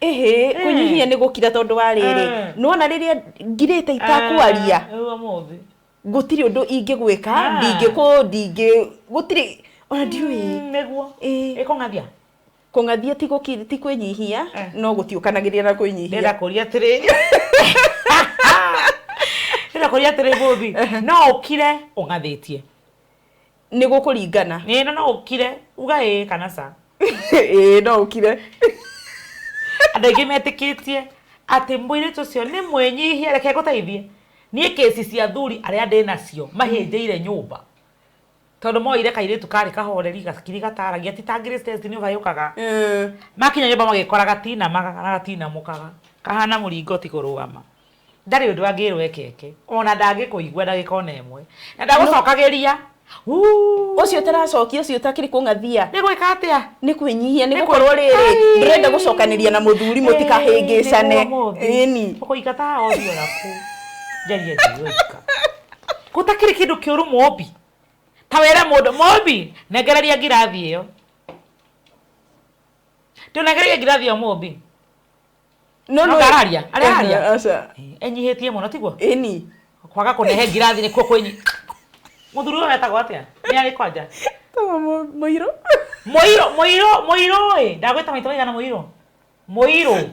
Speaker 1: Ĩhĩ, kũnyihia nĩ gũkira, tondũ wa rĩrĩ, nĩwona rĩrĩa ngirĩte itakwaria,
Speaker 2: Rĩu ũmũthĩ
Speaker 1: gũtirĩ ũndũ ingĩgwĩka. Ndingĩkũ ndingĩ gũtirĩ ona ndiũĩ.
Speaker 2: Nĩguo. Ĩkũng'athia.
Speaker 1: Kũng'athia ti kwĩnyihia. No gũtiũkanagĩria na kwĩnyihia.
Speaker 2: Ndĩrenda kũria atĩrĩrĩ, ndĩrenda kũria atĩrĩ, mũthi no ũkire ũng'athĩtie?
Speaker 1: Nĩ gũkũringana.
Speaker 2: Ĩĩ, no ũkire uga ĩĩ kana ca?
Speaker 1: Ĩĩ, no ũkire.
Speaker 2: Andũ aingĩ metĩkĩtie atĩ mũirĩtu ũcio nĩ mwĩnyihia. Reke ngũteithie, niĩ kĩci cia athuri arĩa ndĩ nacio mahĩnjĩire nyũmba tondũ moire kairĩtu karĩ kahoreri, gakiri gataragia, ti ta Grace Test nĩ ũgayũkaga. Makinya nyũmba magĩkora gatinamaga na gatinamũkaga, kahana mũringo ti kũrũgama, ndarĩ ũndũ angĩrwo ekeke, ona ndangĩkũigua ndagĩka ona ĩmwe, na ndagũcokagĩria. Uu.
Speaker 1: Ũcio ũtaracokia, ũcio ũtakĩrĩ kũng'athia.
Speaker 2: Nĩ gwĩka atĩa?
Speaker 1: Nĩ kwĩnyihia, nĩ
Speaker 2: Nĩ
Speaker 1: gũkorwo rĩrĩ,
Speaker 2: Ai.
Speaker 1: ndũrenda gũcokanĩria na mũthuri mũtikahĩngĩcane. Ĩni.
Speaker 2: Ũkũingata othi onaku njarie ndiũika gũtakĩrĩ kĩndũ kĩũru. Mũmbi ta wĩre mũndũ, mũmbi, nengereria ngirathi ĩyo, ndũnengereria ngirathi ĩyo, mũmbi.
Speaker 1: No.
Speaker 2: No ngararia, araria.
Speaker 1: Aca.
Speaker 2: Enyihĩtie mũno, tiguo?
Speaker 1: Ĩni.
Speaker 2: Kwaga kũnehe ngirathi nĩkuo kwĩnyi. Mũthuri ũyũ etagwo atĩa? Nĩ arĩ kwanja?
Speaker 1: Tawa mũirũ.
Speaker 2: Mũirũ, mũirũ, mũirũ ĩ, ndagwĩta maita maigana? Mũirũ, mũirũ.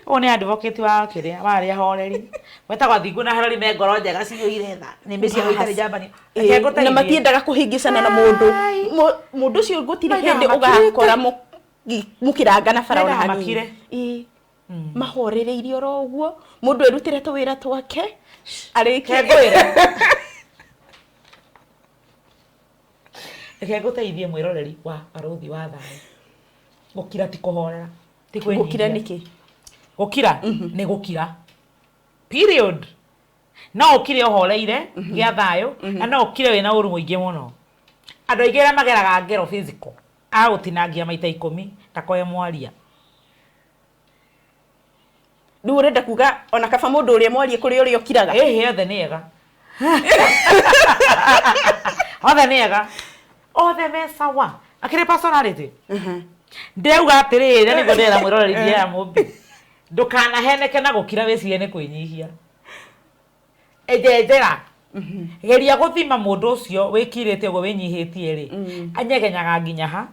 Speaker 2: Ũyũ nĩ advocate wa kĩrĩa wa arĩa horeri wetagwo Thingu na Harori, me ngoro njega ciyũire tha, nĩmbĩ ciao itarĩ njambani. Reke ngũteithie.
Speaker 1: Na matiendaga kũhĩngĩcana na mũndũ.
Speaker 2: Ai.
Speaker 1: Mũndũ ũcio gũtirĩ
Speaker 2: Mendaga
Speaker 1: hĩndĩ
Speaker 2: makirĩte.
Speaker 1: ũgakora mũkĩrangana bara ona
Speaker 2: Mendaga
Speaker 1: hanini.
Speaker 2: makire.
Speaker 1: Ĩĩ. Mahorereirie oro ũguo, mũndũ erutĩre tũwĩra twake arĩkie.
Speaker 2: Reke ngwĩre, reke ngũteithie, mwĩroreri wa Barũthi wa Thayũ, gũkira ti kũhorera, ti
Speaker 1: Gũkira
Speaker 2: kwĩnyihia.
Speaker 1: nĩkĩ?
Speaker 2: Gũkira nĩ gũkira, period. No ũkire ũhoreire gĩa thayũ, na no ũkire wĩna ũru mũingĩ mũno. Andũ aingĩ arĩa mageraga ngero physical, agũtinangia maita 10 ndakoe mwaria.
Speaker 1: Rĩu ũrenda kuga ona kaba mũndũ ũrĩa mwarie kũrĩ ũrĩa ũkiraga?
Speaker 2: Ĩhĩ, othe nĩ ega, othe nĩ ega, othe me sawa. Akĩrĩ personality, ndĩrauga atĩrĩrĩ, na nĩguo ndĩrera mwĩroreri ndiera mũmbi, ndũkanaheneke na gũkira wĩcirie nĩ kwĩnyihia. Enjenjera, geria gũthima mũndũ ũcio wĩkirĩte ũguo wĩnyihĩtie rĩ, anyegenyaga nginya ha,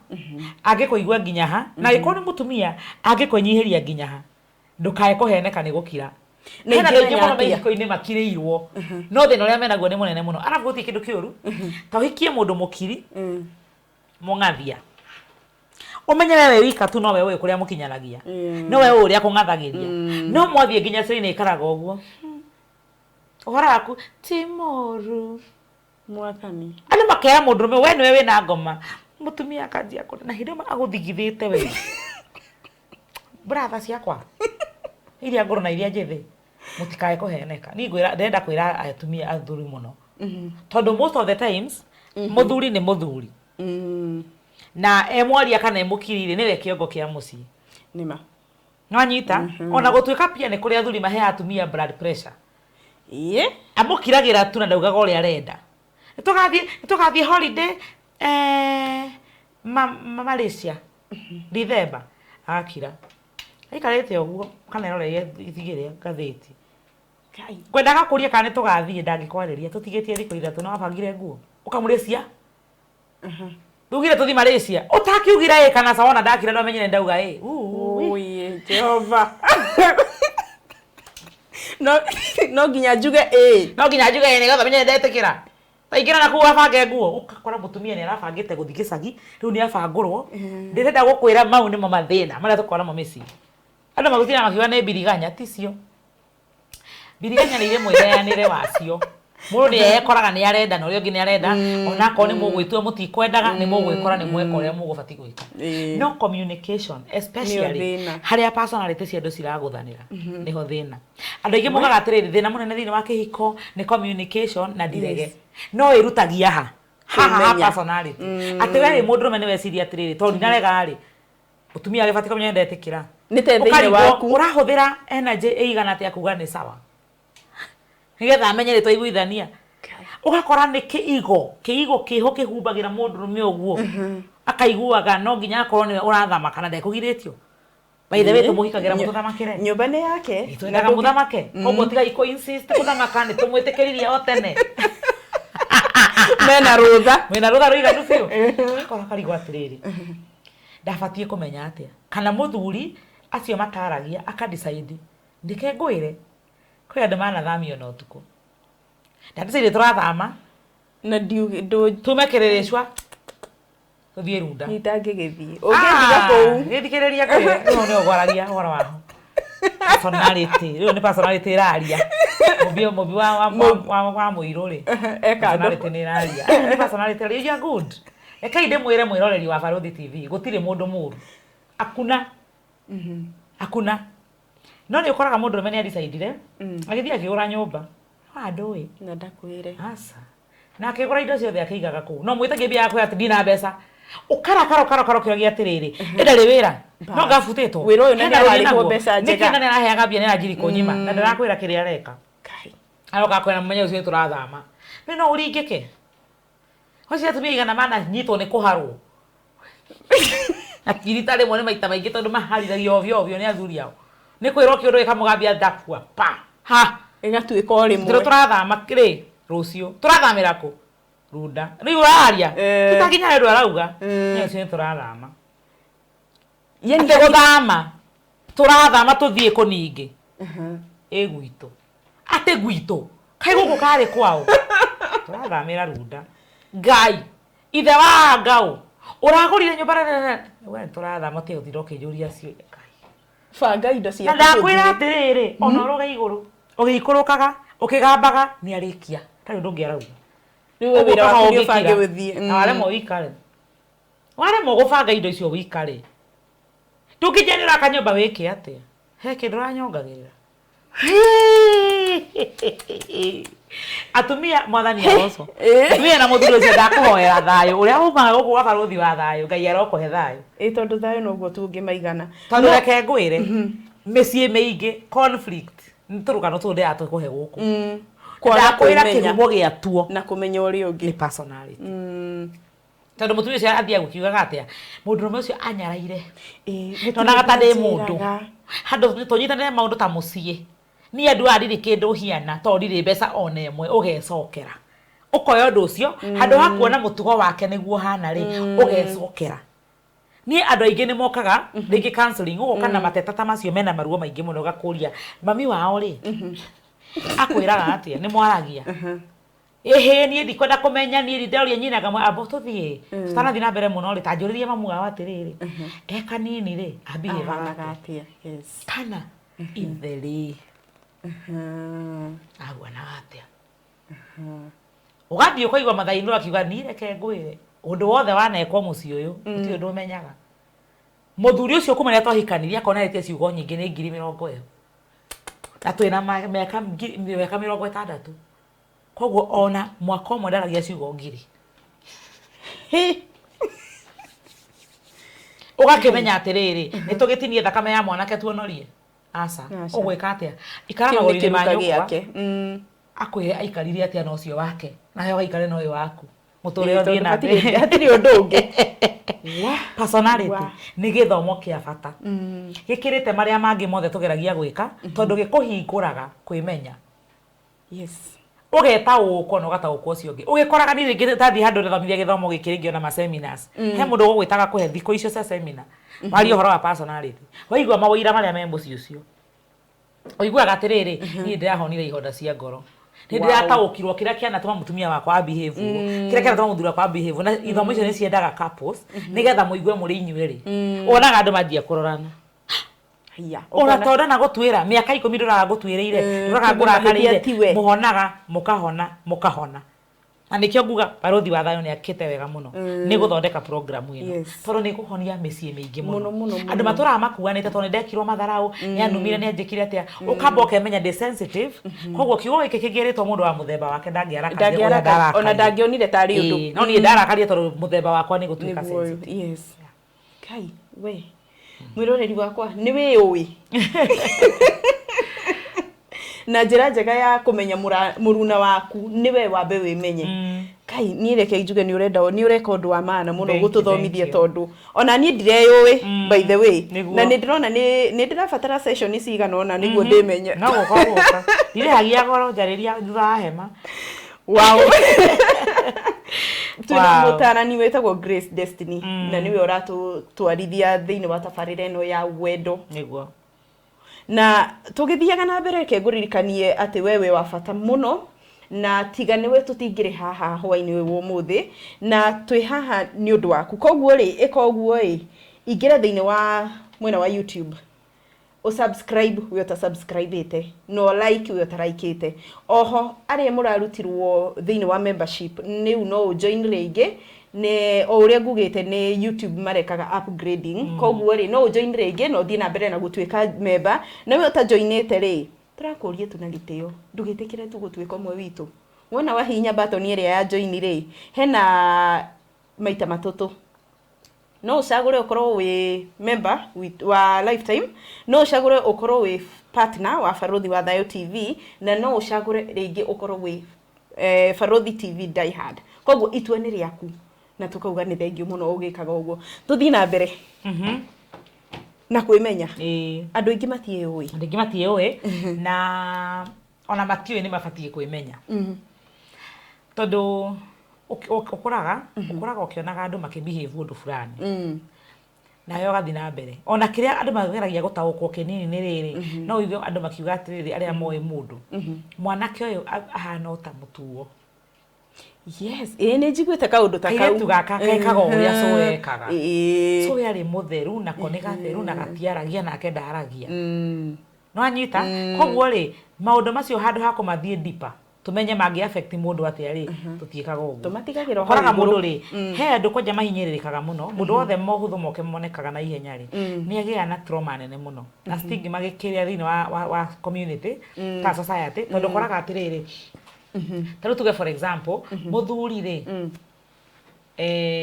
Speaker 2: angĩkũigua nginya ha, na angĩkorwo nĩ mũtumia, angĩkwĩnyihĩria nginya ha. Ndũkae kũheneka nĩ gũkira.
Speaker 1: Na
Speaker 2: Hena andũ aingĩ
Speaker 1: ingĩmenya
Speaker 2: mũno
Speaker 1: atĩa?
Speaker 2: maithiko-inĩ makirĩirwo, no thĩna ũrĩa menaguo nĩ mũnene mũno. Arabu gũtirĩ kĩndũ kĩũru ta ũhikie mũndũ mũkiri, mũng'athia. Ũmenye we wĩ wika tu, nowe ũĩ kũrĩa mũkinyanagia, nowe ũĩ ũrĩa kũng'athagĩria, no mwathiĩ nginya cĩrĩ-inĩ ĩkaraga ũguo. Ũhoro waku ti mũru.
Speaker 1: Mwathani.
Speaker 2: Andũ makera mũndũrũme, we nĩwe wĩna ngoma. Mũtumia akanjia kũrĩa na hĩndĩ ĩyo agũthigithĩte. We brother ciakwa iria ngũrũ na iria njĩthĩ, mũtikae kũheneka. Niĩ ngwĩra, ndĩrenda kwĩra atumia, athuri mũno, tondũ most of the times mũthuri nĩ mũthuri, na e mwaria kana e mũkiri-rĩ, nĩwe kĩongo kĩa mũciĩ.
Speaker 1: Nĩma.
Speaker 2: Nwanyita, ona gũtuĩka pia nĩ kũrĩ athuri maheaga atumia blood pressure.
Speaker 1: Ĩĩ.
Speaker 2: Amũkiragĩra tu na ndaugaga ũrĩa arenda. Nĩtũgathiĩ holiday Malaysia December, agakira aikarĩte ũguo kana eroreire ithigĩrĩa ngathĩti.
Speaker 1: Ngai.
Speaker 2: Ngwendaga kũria kana nĩtũgathiĩ, ndangĩkwarĩria. Tũtigĩtie thikũ 3 na wabangire nguo ũkamũria cia tugire tũthi Malaysia, ũtakiugire ĩ kana ca, wona ndakira ndwamenyire ndauga ĩ.
Speaker 1: Ũiĩ Jehova, no no nginya njuge ĩ.
Speaker 2: No nginya njuge ĩ nĩgetha menye ndetĩkĩra. Taingĩra na kũu wabange nguo, ũgakora mũtumia nĩ arabangĩte gũthiĩ gĩcagi, rĩu nĩ abangũrwo. Ndĩrenda gũkwĩra mau nĩmo mathĩna marĩa tũkoragwo namo mĩciĩ. Andũ magũtinda makiuga nĩ mbiriganya, ticio. Mbiriganya nĩ irĩ mwĩheanĩre wacio. Mũndũ nĩ ekoraga nĩ arenda na ũrĩa ũngĩ nĩ arenda, onakorwo nĩ mũgwĩtua mũtikwendaga, nĩ mũgwĩkora nĩ mweka ũrĩa mũgũbatiĩ gwĩka. No communication, especially
Speaker 1: thĩna.
Speaker 2: harĩa personality cia andũ ciragũthanĩra, nĩho thĩna. Andũ aingĩ mugaga atĩrĩrĩ, thĩna mũnene thĩinĩ wa kĩhiko nĩ communication na ndirege. No ĩrutagia ha? Haha ha
Speaker 1: Kũmenya.
Speaker 2: personality. Atĩ we wĩ mũndũrũme nĩ weciria atĩrĩrĩ, tondũ ndinarega rĩ, mũtumia agĩbatiĩ kũmenya ndetĩkĩra.
Speaker 1: Nĩ te thĩinĩ
Speaker 2: Ũkarigwo,
Speaker 1: waku.
Speaker 2: Ũrahũthĩra energy ĩigana atĩa kuga nĩ sawa, nĩgetha amenye nĩ twaiguithania. Ũgakora nĩ kĩigo, kĩigo kĩho kĩhumbagĩra mũndũrũme ũguo, akaiguaga no nginya akorwo nĩwe ũrathamaka na ndekũgirĩtio. By the way, tũmũhikagĩra mũtũthamakĩre.
Speaker 1: Nyũmba nĩ yake.
Speaker 2: Twendaga mũthamake, koguo tigai kũ insist kũthamaka, nĩ tũmwĩtĩkĩririe o tene.
Speaker 1: Mena rũtha.
Speaker 2: Mwĩna rũtha rũiganu biũ. Akora karigwo atĩrĩrĩ, ndabatiĩ kũmenya atĩa? Kana mũthuri acio mataragia aka decide, ndĩke ngwĩre, kwĩ andũ manathamio na ũtukũ. Ndadecide tũrathama.
Speaker 1: Na ndiuge
Speaker 2: tume Kĩrĩrĩcua tũthiĩ Runda.
Speaker 1: Ndangĩgĩthiĩ ũngĩndiga kũu.
Speaker 2: Gĩthikĩrĩria ngwĩre, rĩu nĩ ũgwaragia ũhoro waho personality, rĩu nĩ personality ĩraria. Mũmbi wa mũirũ rĩ,
Speaker 1: E kando.
Speaker 2: Personality nĩ ĩraria. Ĩyo nĩ personality ĩraria. You are good. Rekei ndĩmwĩre, mwĩroreri wa Barũthi TV, gũtirĩ mũndũ mũru, akuna akuna. No nĩ ũkoraga mũndũrũme nĩ adecidire, agĩthiĩ akĩgũra nyũmba. Wa ndũĩ.
Speaker 1: Na ndakwĩre.
Speaker 2: Aca. Na akĩgũra indo ciothe akĩigaga kũu. No mwĩtagie mbia yaku atĩ ndina mbeca. Ũkarakara ũkarakara ũkĩoria atĩrĩrĩ, ĩndarĩ wĩra. No ngabutĩtwo.
Speaker 1: Wĩra ũyũ na
Speaker 2: Hena
Speaker 1: nĩ
Speaker 2: rũrĩ
Speaker 1: ararĩhwo
Speaker 2: naguo.
Speaker 1: mbeca njega.
Speaker 2: Nĩkĩ na nĩaraheaga mbia nĩaranjirie kũnyima na ndarakwĩra kĩrĩa areka.
Speaker 1: Kai.
Speaker 2: Aroka akwĩra mũthenya ũcio nĩtũrathama. Rĩu no ũringĩke. Ũcio atumia igana mananyitwo nĩ kũharwo. Na ti rita rĩmwe nĩ maita maingĩ tondũ maharithagio ovyo ovyo nĩ athuri ao. Nĩ kwĩrwo kĩũndũ gĩkamũgambia ndakua pa ha.
Speaker 1: Ĩgatuĩka o rĩmwe.
Speaker 2: Tũrĩ tũrathama rĩ rũciũ. Tũrathamĩra kũ? Runda. Rĩu ũraria.
Speaker 1: Eh.
Speaker 2: Tũtakinya ũndũ arauga. Nĩ ũcio nĩ tũrathama.
Speaker 1: Yani
Speaker 2: Atĩ gũthama. Tũrathama tũthiĩ kũ ningĩ? Ĩ gwitũ. Atĩ gwitũ. Kaĩ gũkũ karĩ kwao? Tũrathamĩra Runda. Ngai. Ithe wa ngaũ. Ũragũrire nyũmba na na na. We tũrathama tiga gũtinda ũkĩnjũria ciũria. Ngai.
Speaker 1: Banga indo
Speaker 2: Na
Speaker 1: ciaku.
Speaker 2: ndakwĩra
Speaker 1: tũthiĩ.
Speaker 2: atĩrĩrĩ, ona ũrũge igũrũ, ũgĩikũrũkaga, ũkĩgambaga, nĩ arĩkia. Ndarĩ ũndũ ũngĩ arauga.
Speaker 1: Rĩu we wĩra waku nĩ ũbange ũthiĩ.
Speaker 2: Na waremwo ũikare. Waremwo gũbanga indo icio ũikare. Ndũngĩnjĩra nĩ ũraka nyũmba wĩke atĩa? He kĩndũ ũranyongagĩrĩra. Atumia mwathani arocwo. Atumia na mũthuri ũcio ndakũhoera thayũ. Ũrĩa umaga gũkũ gwa barũthi wa thayũ, Ngai arokũhe thayũ.
Speaker 1: Ĩ tondũ thayũ noguo tu ũngĩmaigana.
Speaker 2: Tondũ reke ngwĩre, mĩciĩ mĩingĩ conflict nĩ tũrũgano tũũ ndĩratũkũhe gũkũ.
Speaker 1: Kwaga
Speaker 2: Ndakwĩra
Speaker 1: kwĩmenya.
Speaker 2: kĩhumo gĩatuo
Speaker 1: Na kũmenya ũrĩa ũngĩ.
Speaker 2: nĩ personality. Tondũ mũtumia ũcio athiaga gũkiugaga atĩa, mũndũrũme ũcio anyaraire.
Speaker 1: Ĩ,
Speaker 2: Ndonaga ta ndĩ mũndũ.
Speaker 1: njĩraga.
Speaker 2: Handũ tũnyitanĩre maũndũ ta mũciĩ. Niĩ andũ aya ndirĩ kĩndũ hiana tondũ ndirĩ mbeca ona ĩmwe ũgecokera. Ũkoya ũndũ ũcio, handũ ha kuona mũtugo wake nĩguo ũhana rĩ, ũgecokera. Niĩ andũ aingĩ nĩ mokaga rĩngĩ counseling, ũgoka na mateta ta macio mena maruo maingĩ mũno ũgakũria, mami wao rĩ, akwĩraga atĩa, nĩ mwaragia? Ĩhĩ niĩ ndikwenda kũmenya niĩ ndĩroria nyina ngamwe amba tũthiĩ tũtanathiĩ na mbere mũno rĩ ta njũrĩrie mamu wao atĩrĩrĩ e kanini rĩ ambihĩvaga
Speaker 1: Ahanaga atĩa? Yes.
Speaker 2: kana ithe rĩ ahuanaga atĩa ũgathiĩ ũkaigua mathainũ akiuga niĩ reke ngwĩre ũndũ wothe wanekwo mũciĩ ũyũ gũtirĩ ũndũ ũmenyaga mũthuri ũcio kuma rĩrĩa twahikanirie akorwo nĩarĩtie ciugo nyingĩ nĩ 20,000 na twĩna mĩaka 60 koguo ona mwaka ũmwe ndaragia ciugo 1,000 ũgakĩmenya atĩrĩrĩ nĩ tũgĩtinie thakame ya mwanake tuonorie aca
Speaker 1: Aca.
Speaker 2: ũgwĩka atĩa ikara
Speaker 1: Kĩu nĩ
Speaker 2: magũrũ-inĩ ma
Speaker 1: kĩruka
Speaker 2: nyũkwa
Speaker 1: gĩake.
Speaker 2: Akwĩre aikarire atĩa na ũcio wake nawe ũgaikare na ũyũ waku mũtũrĩre
Speaker 1: Ĩ,
Speaker 2: ũthiĩ
Speaker 1: tondũ
Speaker 2: na
Speaker 1: hatirĩ
Speaker 2: mbere
Speaker 1: hatirĩ ũndũ ũngĩ.
Speaker 2: Personality
Speaker 1: Wa.
Speaker 2: nĩ gĩthomo kĩa bata gĩkĩrĩte marĩa mangĩ mothe tũgeragia gwĩka tondũ gĩkũhingũraga kwĩmenya.
Speaker 1: Yes.
Speaker 2: Ũgetaũkwo na ũgataũkwo ũcio ũngĩ ũgĩkoraga niĩ rĩngĩ ndathiĩ handũ ndathomithia gĩthomo gĩkĩ rĩngĩ ona ma seminars he mũndũ ũgũgwĩtaga kũhe thikũ icio cia seminar warie ũhoro wa personality waigua mawĩira marĩa me mũciĩ ũcio ũiguaga atĩrĩrĩ niĩ ndĩrahonire ihonda cia ngoro nĩ ndĩrataũkirwo kĩrĩa kĩanatũma mũtumia wakwa a behave ũguo kĩrĩa kĩanatũma mũthuri wakwa a behave ũguo. Na ithomo icio nĩ ciendaga couples nĩgetha mũigue mũrĩ inyuĩ rĩ wonaga andũ manjia kũrorana.
Speaker 1: Haiya.
Speaker 2: Ona tondũ ndanagũtuĩra mĩaka 10 ndũraga ngũtuĩrĩire ndũraga
Speaker 1: Kumbe mahĩtia
Speaker 2: ngũrakarĩire
Speaker 1: tiwe.
Speaker 2: mũhonaga mũkahona mũkahona na nĩkĩo nguga barũthi wa thayũ nĩ akĩte wega mũno nĩ gũthondeka program ĩno tondũ nĩ kũhonia mĩciĩ mĩingĩ mũno
Speaker 1: Mũno, mũno, mũno.
Speaker 2: Andũ matũraga makuanĩte tondũ nĩ ndekirwo matharaũ nĩ anumire nĩ anjĩkire atĩa ũkamba ũkemenya ndĩ sensitive koguo kiugo gĩkĩ kĩngĩrĩtwo mũndũ wa mũthemba wake ndangĩarakarire ũrĩa
Speaker 1: Ndangĩarakara. Ona
Speaker 2: ndarakarire.
Speaker 1: ndangĩonire tarĩ ũndũ.
Speaker 2: Ĩĩ, no niĩ ndarakarire tondũ mũthemba wakwa nĩ gũtuĩka
Speaker 1: Nĩguo ũyũ.
Speaker 2: sensitive.
Speaker 1: Yes. Kai, we. Mwĩroreri wakwa nĩ wĩyũĩ. Na njĩra njega ya kũmenya mũruna waku nĩ we wambe wĩmenye. Kai niĩ reke njuge nĩ ũrenda nĩ ũreka ũndũ wa maana mũno
Speaker 2: Thank you,
Speaker 1: gũtũthomithia
Speaker 2: thank you.
Speaker 1: tondũ ona niĩ ndireyũĩ by the way.
Speaker 2: Nĩguo.
Speaker 1: Na nĩ ndĩrona nĩ ndĩrabatara session cigana ũna nĩguo ndĩmenye.
Speaker 2: No gũka gũka ndirĩhagia goro njarĩria thutha wa hema.
Speaker 1: Wow. Twĩna
Speaker 2: Wow.
Speaker 1: mũtarani wĩtagwo Grace Destiny na nĩwe ũratũtwarithia thĩinĩ wa tabarĩra ĩno ya wendo.
Speaker 2: Nĩguo.
Speaker 1: Na tũgĩthiaga na mbere reke ngũririkanie atĩ we wĩ wa bata mũno na tiga nĩwe tũtingĩrĩ haha hwainĩ ũyũ wa ũmũthĩ na twĩ haha nĩ ũndũ waku koguo rĩ ĩka ũguo ĩ ingĩra thĩinĩ wa mwena wa YouTube ũsubscribe we ũtasubscribĩte na ũlike we ũtaraikĩte oho arĩa mũrarutirwo thĩinĩ wa membership rĩu no ũjoin rĩngĩ nĩ o ũrĩa ngugĩte nĩ YouTube marekaga upgrading koguo rĩ no ũjoin rĩngĩ na ũthiĩ na mbere na gũtuĩka member na we ũtajoinĩte rĩ Tũrakũria tu na gĩtĩo, ndũgĩtĩkĩre tu gũtuĩka ũmwe witũ. Wona wahihinya button ĩrĩa ya join rĩ, hena maita matatũ. No ũcagũre ũkorwo wĩ member wa lifetime, no ũcagũre ũkorwo wĩ partner wa Barũthi wa Thayũ TV, na no ũcagũre rĩngĩ ũkorwo wĩ Barũthi TV die hard. Koguo itua nĩ rĩaku na tũkauga nĩ thengiũ mũno ũgĩkaga ũguo. Tũthiĩ na mbere na kwĩmenya. Andũ aingĩ matiĩũĩ.
Speaker 2: Andũ aingĩ matiĩũĩ na ona matiũĩ nĩ mabatiĩ kwĩmenya. Tondũ ũkũraga ũkũraga ũkĩonaga andũ makĩ behave ũndũ fulani. Nawe ũgathiĩ na mbere. Ona kĩrĩa andũ mageragia gũtaũkwo kĩnini nĩ rĩrĩ, no ũigue andũ makiuga atĩrĩrĩ arĩa moĩ mũndũ, mwanake ũyũ ahana o ta mũtuo.
Speaker 1: Yes, ĩĩ nĩ njiguĩte kaũndũ ta kau.
Speaker 2: Kairĩtu gaka kekaga o ũrĩa cũwe ekaga. Cũwe arĩ mũtheru nako nĩ gatheru na gatiaragia nake ndaragia. Nĩwanyita? Koguo rĩ, maũndũ macio handũ ha kũmathiĩ deeper, tũmenye mangĩ affect mũndũ atĩa rĩ, tũtiĩkaga ũguo.
Speaker 1: Tũmatigagĩra o hau
Speaker 2: Ũkoraga
Speaker 1: igũrũ.
Speaker 2: Mũndũ rĩ, he andũ kwanja mahinyĩrĩrĩkaga mũno, mũndũ wothe mohũthũ moke monekaga na ihenya rĩ, nĩ agĩaga na trauma nene mũno. Na stigma gĩkĩrĩa thĩinĩ wa community, kana society, tondũ ũkoraga atĩrĩrĩ, ta rĩu tuge for example, mũthuri rĩ,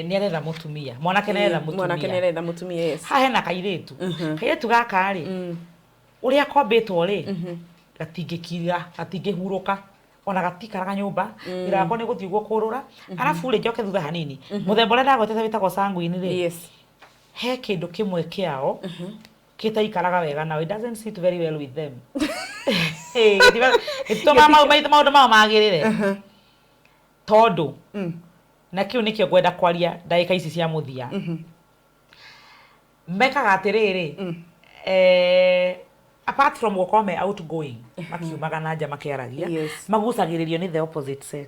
Speaker 2: nĩ aretha mũtumia, mwanake nĩ aretha
Speaker 1: Mwanake nĩ
Speaker 2: mũtumia.
Speaker 1: Aretha mũtumia, yes.
Speaker 2: Haha hena kairĩtu. Kairĩtu gaka rĩ, ũrĩa kombĩtwo rĩ, gatingĩkira, gatingĩhurũka, ona gatikaraga nyũmba, wĩra wako nĩ gũthiĩ ũguo kũrũra. Arabu rĩ, njoke thutha hanini, mũthemba ũrĩa ndagwetete wĩtagwo sanguine rĩ, he kĩndũ kĩmwe kĩao gĩtaikaraga wega nao, it doesn't sit very well with them. Gĩtũmaga maũndũ mao magĩrĩre tondũ na kĩu nĩkĩo ngwenda kwaria ndagĩka ici cia mũthia. Mekaga atĩrĩrĩ, apart from gũkorwo me outgoing, makiumaga na nja makĩaragia, magucagĩrĩrio nĩ the opposite sex.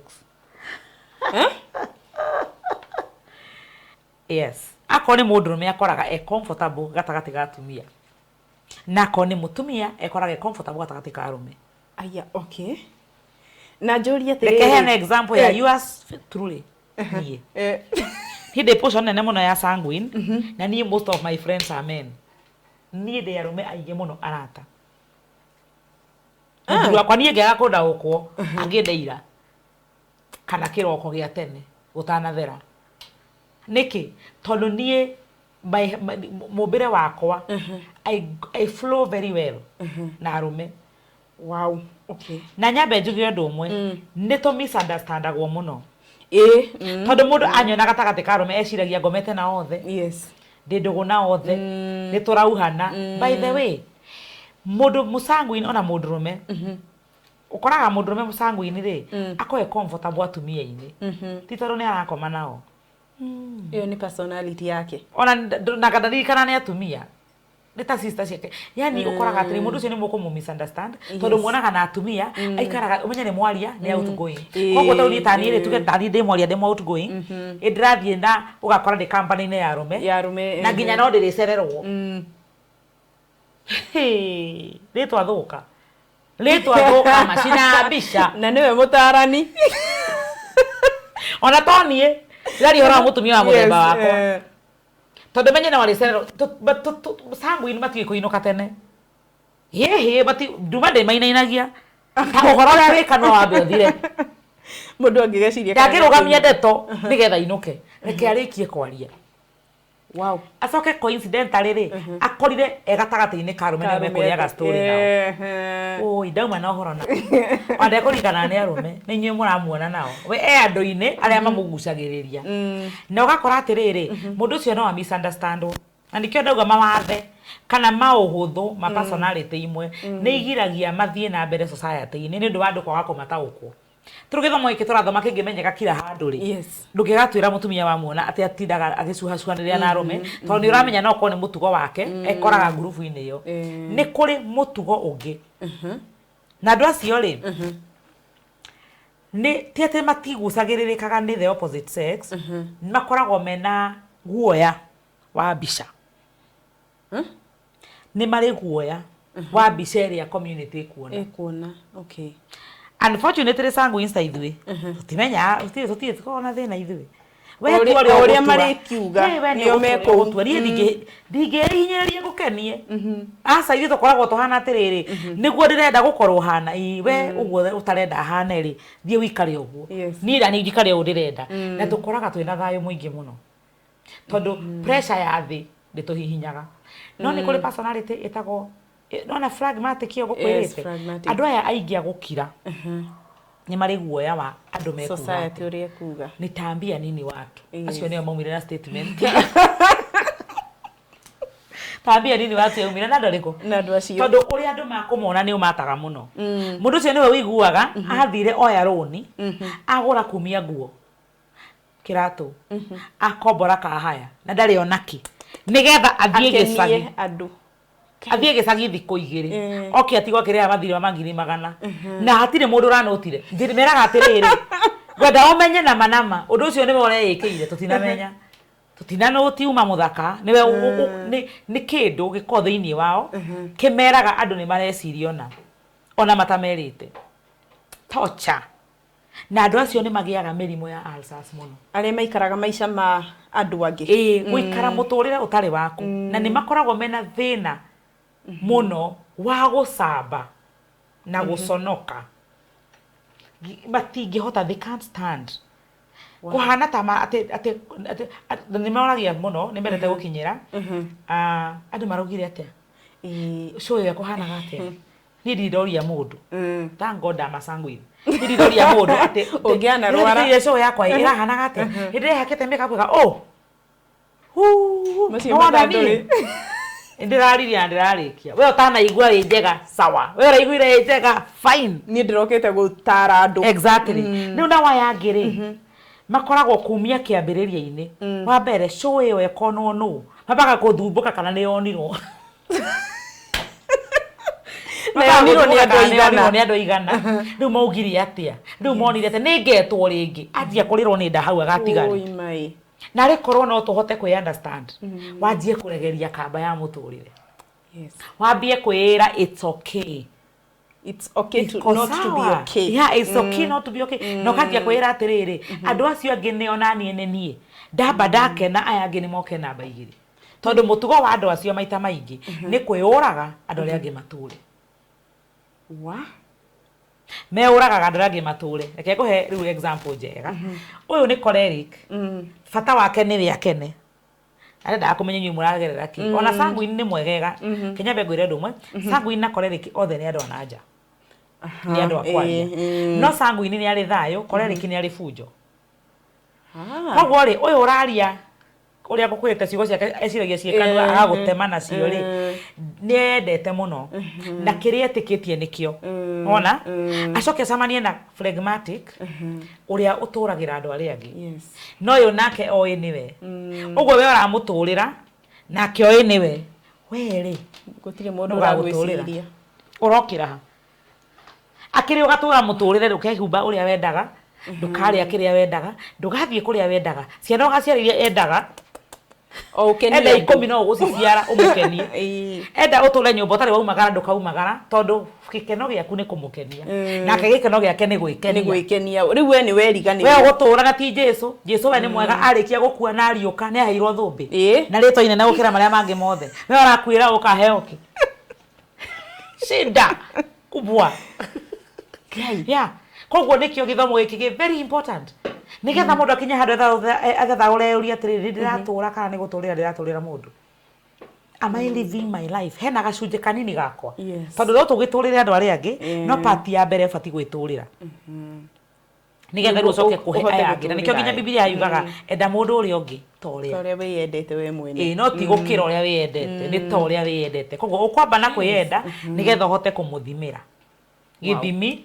Speaker 2: Yes, akorwo nĩ mũndũrũme akoraga e comfortable gatagatĩ ga atumia, na akorwo nĩ mũtumia ekoraga e comfortable gatagatĩ ka arũme.
Speaker 1: Aya, okay. Na njũrie
Speaker 2: Reke heane
Speaker 1: atĩrĩrĩ.
Speaker 2: Example ya yours truly, niĩ. Niĩ ndĩ portion nene mũno ya sanguine, na niĩ most of my friends are men. Niĩ ndĩ arũme aingĩ mũno arata. Mũthuri wakwa niĩ ngĩaga kũndaũkwo angĩndeira kana kĩroko gĩa tene gũtanathera. Nĩkĩ? Tondũ niĩ mũmbĩre wakwa I flow very well na arũme.
Speaker 1: Wow. Okay.
Speaker 2: Na nyambe njuge ũndũ ũmwe, nĩ tũ misunderstandagwo mũno. Tondũ mũndũ anyona gatagatĩ ka arũme eciragia ngomete na othe. Ndĩ ndũgũ na othe, nĩ tũrauhana. By the way, mũndũ mũsanguine ona mũndũrũme, ũkoraga mũndũrũme mũsanguine rĩ, akoragwo e comfortable atumia-inĩ. Ti tondũ nĩ arakoma nao.
Speaker 1: Ĩyo nĩ personality yake.
Speaker 2: Ona na ndaririkana nĩ atumia. Nĩ ta sister ciake. Yani ũkoraga atĩrĩ mũndũ ũcio nĩ mũkũmũ misunderstand tondũ muonaga na atumia aikaraga ũmenye nĩ mwaria, nĩ outgoing. Koguo tarĩu niĩ taniĩ rĩ, tuge taniĩ ndĩ mwaria, ndĩ outgoing, ĩ ndĩrathiĩ na ũgakora ndĩ company-inĩ ya arũme
Speaker 1: Ya arũme.
Speaker 2: Na nginya no ndĩrĩcererwo. Rĩtwa thũka. Rĩtwa thũka macina mbica.
Speaker 1: Na nĩwe mũtarani.
Speaker 2: Ona to niĩ, ndĩraria ũhoro wa mũtumia wa mũthemba wakwa. Tondũ menye no arĩcererwo, sanguine matiũĩ kũinũka tene. Hĩhĩ, nduma ndĩmainainagia. Ta ũhoro ũrĩa wĩ kanua wambe ũthire.
Speaker 1: Mũndũ angĩgeciria kana
Speaker 2: Ndangĩrũgamia ndeto nĩgetha ainũke. Reke arĩkie kwaria.
Speaker 1: Wow.
Speaker 2: Acoke coincidentally rĩ, akorire e gatagatĩ-inĩ ka arũme nĩo mekũrĩaga story nao. Oi, ndauma na ũhoro na. Ona ndekũririkana nĩ arũme, nĩ inyuĩ mũramuona nao. We e andũ-inĩ arĩa mamũgucagĩrĩria. Na ũgakora atĩrĩrĩ, mũndũ ũcio no a misunderstandwo. Na nĩkĩo ndauga mawathe kana maũhũthũ ma personality imwe nĩ igiragia mathiĩ na mbere society-inĩ nĩ ũndũ wa andũ kwaga kũmataũkwo. Tondũ gĩthomo gĩkĩ tũrathoma kĩngĩmenyeka kila handũ rĩ, ndũngĩgatwĩra mũtumia wamuona atĩ atindaga agĩcuhacuhanĩrĩra na arũme, tondũ nĩ ũramenya no ũkorwo nĩ mũtugo wake, ekoraga ngurubu-inĩ ĩyo. Nĩ kũrĩ mũtugo ũngĩ. Na andũ acio rĩ, nĩ ti atĩ matigucagĩrĩrĩkaga nĩ the opposite sex, makoragwo mena guoya wa mbica. Nĩ marĩ guoya wa mbica ĩrĩa community ĩkuona.
Speaker 1: Ĩkuona. Okay.
Speaker 2: Unfortunately sanguines ta ithuĩ tũtimenyaga, tũtirĩ tũkoragwo na thĩna ithuĩ. We
Speaker 1: O
Speaker 2: tua ũrĩa
Speaker 1: o ũrĩa
Speaker 2: ũgũtua.
Speaker 1: marĩkiuga,
Speaker 2: Ĩĩ, we nĩ
Speaker 1: nĩo
Speaker 2: ũgũtua ũrĩa
Speaker 1: mekũu.
Speaker 2: ũgũtua. Niĩ ndingĩhinyĩrĩria ngũkenie. Aca, ithuĩ tũkoragwo tũhana atĩrĩrĩ, nĩguo ndĩrenda gũkorwo hana. Ĩ, we ũguo ũtarenda hane rĩ, thiĩ ũikare ũguo.
Speaker 1: Yes.
Speaker 2: Niĩ nani njikare ũũ ndĩrenda. Na tũkoraga twĩna thayũ mũingĩ mũno, tondũ pressure ya thĩ ndĩtũhihinyaga. No nĩ kũrĩ personality ĩtagwo nona phlegmatic ĩyo
Speaker 1: Yes,
Speaker 2: ngũkwĩrĩte.
Speaker 1: phlegmatic.
Speaker 2: Andũ aya aingĩ a gũkira nĩ marĩ guoya wa andũ mekuga
Speaker 1: Society
Speaker 2: atĩa.
Speaker 1: ũrĩa ĩkuga.
Speaker 2: Nitaambia nini watu.
Speaker 1: Yes.
Speaker 2: Acio nĩo maumire na statement taambia nini watu yaumire na andũ arĩkũ?
Speaker 1: Na andũ acio.
Speaker 2: Tondũ ũrĩa andũ makũmona nĩ ũmataga mũno. Mũndũ ũcio nĩwe ũiguaga athire oya rũni, agũra kumia nguo, kĩratũ, akombora kahaya na ndarĩ onakĩ, nĩgetha athiĩ gĩcagi.
Speaker 1: Akenie andũ.
Speaker 2: Athiĩ gĩcagi thikũ 2, oke atigwo akĩrĩha mathirĩ ma mangiri magana na hatirĩ mũndũ ũranotire. Meraga atĩrĩrĩ, ngwenda ũmenye nama nama ũndũ ũcio nĩwe ũreĩkĩire, tũtinamenya, tũtinanũti uma mũthaka nĩwe nĩ kĩndũ gĩkoragwo thĩinĩ wao kĩmeraga andũ nĩ mareciria ona matamerĩte torture. Na andũ acio nĩ magĩaga mĩrimũ ya ulcers mũno.
Speaker 1: Arĩa maikaraga maica ma andũ angĩ.
Speaker 2: Ĩĩ, gũikara mũtũrĩre ũtarĩ waku. Na nĩ makoragwo mena thĩna mũno wa gũcamba na gũconoka. Matingĩhota, they can't stand kũhana ta ma atĩ atĩ atĩ nĩ moragia mũno, nĩ mendete gũkinyĩra. Ah, andũ maraugire atĩa? Show ĩyo ĩkũhanaga atĩa? Niĩ ndirĩ ndoria mũndũ. Thank God I'm a sanguine. Niĩ ndirĩ ndoria mũndũ atĩ
Speaker 1: Ũngĩanarwara.
Speaker 2: "Ndĩrathikĩrĩria show yakwa ĩ, ĩrahanaga atĩa?" Hĩndĩ ĩrĩa ĩhakĩte makeup ĩga, oh. Huu,
Speaker 1: Macio
Speaker 2: nĩwona
Speaker 1: mathaa
Speaker 2: niĩ?
Speaker 1: ndũrĩ.
Speaker 2: Ndĩraririe na ndĩrarĩkia. We ũtanaigua ĩ njega, sawa. We ũraiguire ĩ njega, fine.
Speaker 1: Niĩ ndĩrokĩte gũtara andũ.
Speaker 2: Exactly. Rĩu na waya angĩ rĩ, makoragwo kumia kĩambĩrĩria-inĩ. Wa mbere, show ĩyo ĩkonwo nũ, mambaga gũthumbũka kana nĩ yonirwo.
Speaker 1: Na yonirwo nĩ andũ aigana.
Speaker 2: Nĩ andũ aigana. Rĩu maugire atĩa? Rĩu monire atĩa? Nĩ ngetwo rĩngĩ. Anjia kũrĩrwo nĩ nda hau agatigari.
Speaker 1: Oi mai.
Speaker 2: Na arĩ korwo no tũhote kwĩ understand, wanjie kũregeria kamba ya mũtũrĩre.
Speaker 1: Yes.
Speaker 2: Wambie kwĩĩra it's okay.
Speaker 1: It's okay to
Speaker 2: Iko
Speaker 1: not to be
Speaker 2: sawa.
Speaker 1: okay.
Speaker 2: Yeah, it's okay not to be okay. Na ũkanjia kwĩra atĩrĩrĩ, andũ acio angĩ nĩo na niĩ nĩ niĩ. Ndamba ndakena, aya angĩ nĩ moke namba 2. Tondũ mũtugo wa andũ acio maita maingĩ nĩ kwĩyũraga andũ arĩa angĩ matũre.
Speaker 1: Wa?
Speaker 2: Meũragaga andũ arĩa angĩ matũre. Reke ngũhe rĩu example njega. Ũyũ nĩ choleric. Bata wake nĩ we akene. Arendaga kũmenya inyuĩ mũragerera kĩ. Ona sanguine nĩ mwegega. Kenya ngwĩre ũndũ ũmwe. Sanguine na choleric othe nĩ andũ a na nja. Nĩ andũ a kwaria. No sanguine nĩ arĩ thayũ, choleric nĩ arĩ bunjo. Koguo rĩ, ũyũ ũraria ũrĩa ngũkwĩrĩte ciugo ciake eciragia ciĩ kanua agagũtema nacio rĩ, nĩ endete mũno na kĩrĩa etĩkĩtie nĩkĩo. Wona? Acoke acemanie na phlegmatic ũrĩa ũtũragĩra andũ arĩa angĩ.
Speaker 1: Yes.
Speaker 2: No ũyũ nake oĩ nĩwe. Ũguo we ũramũtũrĩra nake oĩ nĩwe. We rĩ,
Speaker 1: Gũtirĩ mũndũ
Speaker 2: ũgagũtũrĩra.
Speaker 1: ũragwĩciria.
Speaker 2: Ũrokĩra ha? Akĩrĩ ũgatũra mũtũrĩre, ndũkehumba ũrĩa wendaga, ndũkarĩa kĩrĩa wendaga, ndũgathiĩ kũrĩa wendaga, ciana ũgaciara iria endaga.
Speaker 1: O ũkenie
Speaker 2: Enda
Speaker 1: andũ.
Speaker 2: 10 no ũgũciciara ũmũkenie.
Speaker 1: Ĩĩ.
Speaker 2: Enda ũtũre nyũmba ũtarĩ waumagara, ndũkaumagara, tondũ gĩkeno gĩaku nĩ kũmũkenia, nake gĩkeno gĩake nĩ gwĩkenia.
Speaker 1: Nĩ gwĩkenia. Rĩu we nĩ weriganĩirwo.
Speaker 2: We ũgũtũra na ti Jesu. Jesu we nĩ mwega, arĩkia gũkua na ariũka nĩ aheirwo thũmbĩ na rĩtwa inene gũkĩra marĩa mangĩ mothe. We ũrakuĩra ũkaheo kĩ? Shida kubwa. Yeah. Koguo nĩkĩo gĩthomo gĩkĩ gĩ very important, nĩgetha mũndũ akinye handũ ethathaũre ũria atĩrĩrĩ, ndĩratũra kana nĩ gũtũrĩra ndĩratũrĩra mũndũ? Am I living my life? Hena gacunjĩ kanini gakwa.
Speaker 1: Yes.
Speaker 2: Tondũ no tũgĩtũrĩre andũ arĩa angĩ, no part ya mbere ũbatiĩ gwĩtũrĩra nĩgetha rĩu ũcoke kũhe
Speaker 1: Ũhote
Speaker 2: aya angĩ. Na nĩkĩo nginya
Speaker 1: gũtũrĩra.
Speaker 2: Bibilia yugaga enda mũndũ ũrĩa ũngĩ ta ũrĩa
Speaker 1: Ta ũrĩa wĩyendete we mwene.
Speaker 2: Ĩĩ, no ti gũkĩra ũrĩa wĩyendete, nĩ ta ũrĩa wĩyendete. Koguo ũkwamba na kwĩyenda nĩgetha ũhote kũmũthimĩra gĩthimi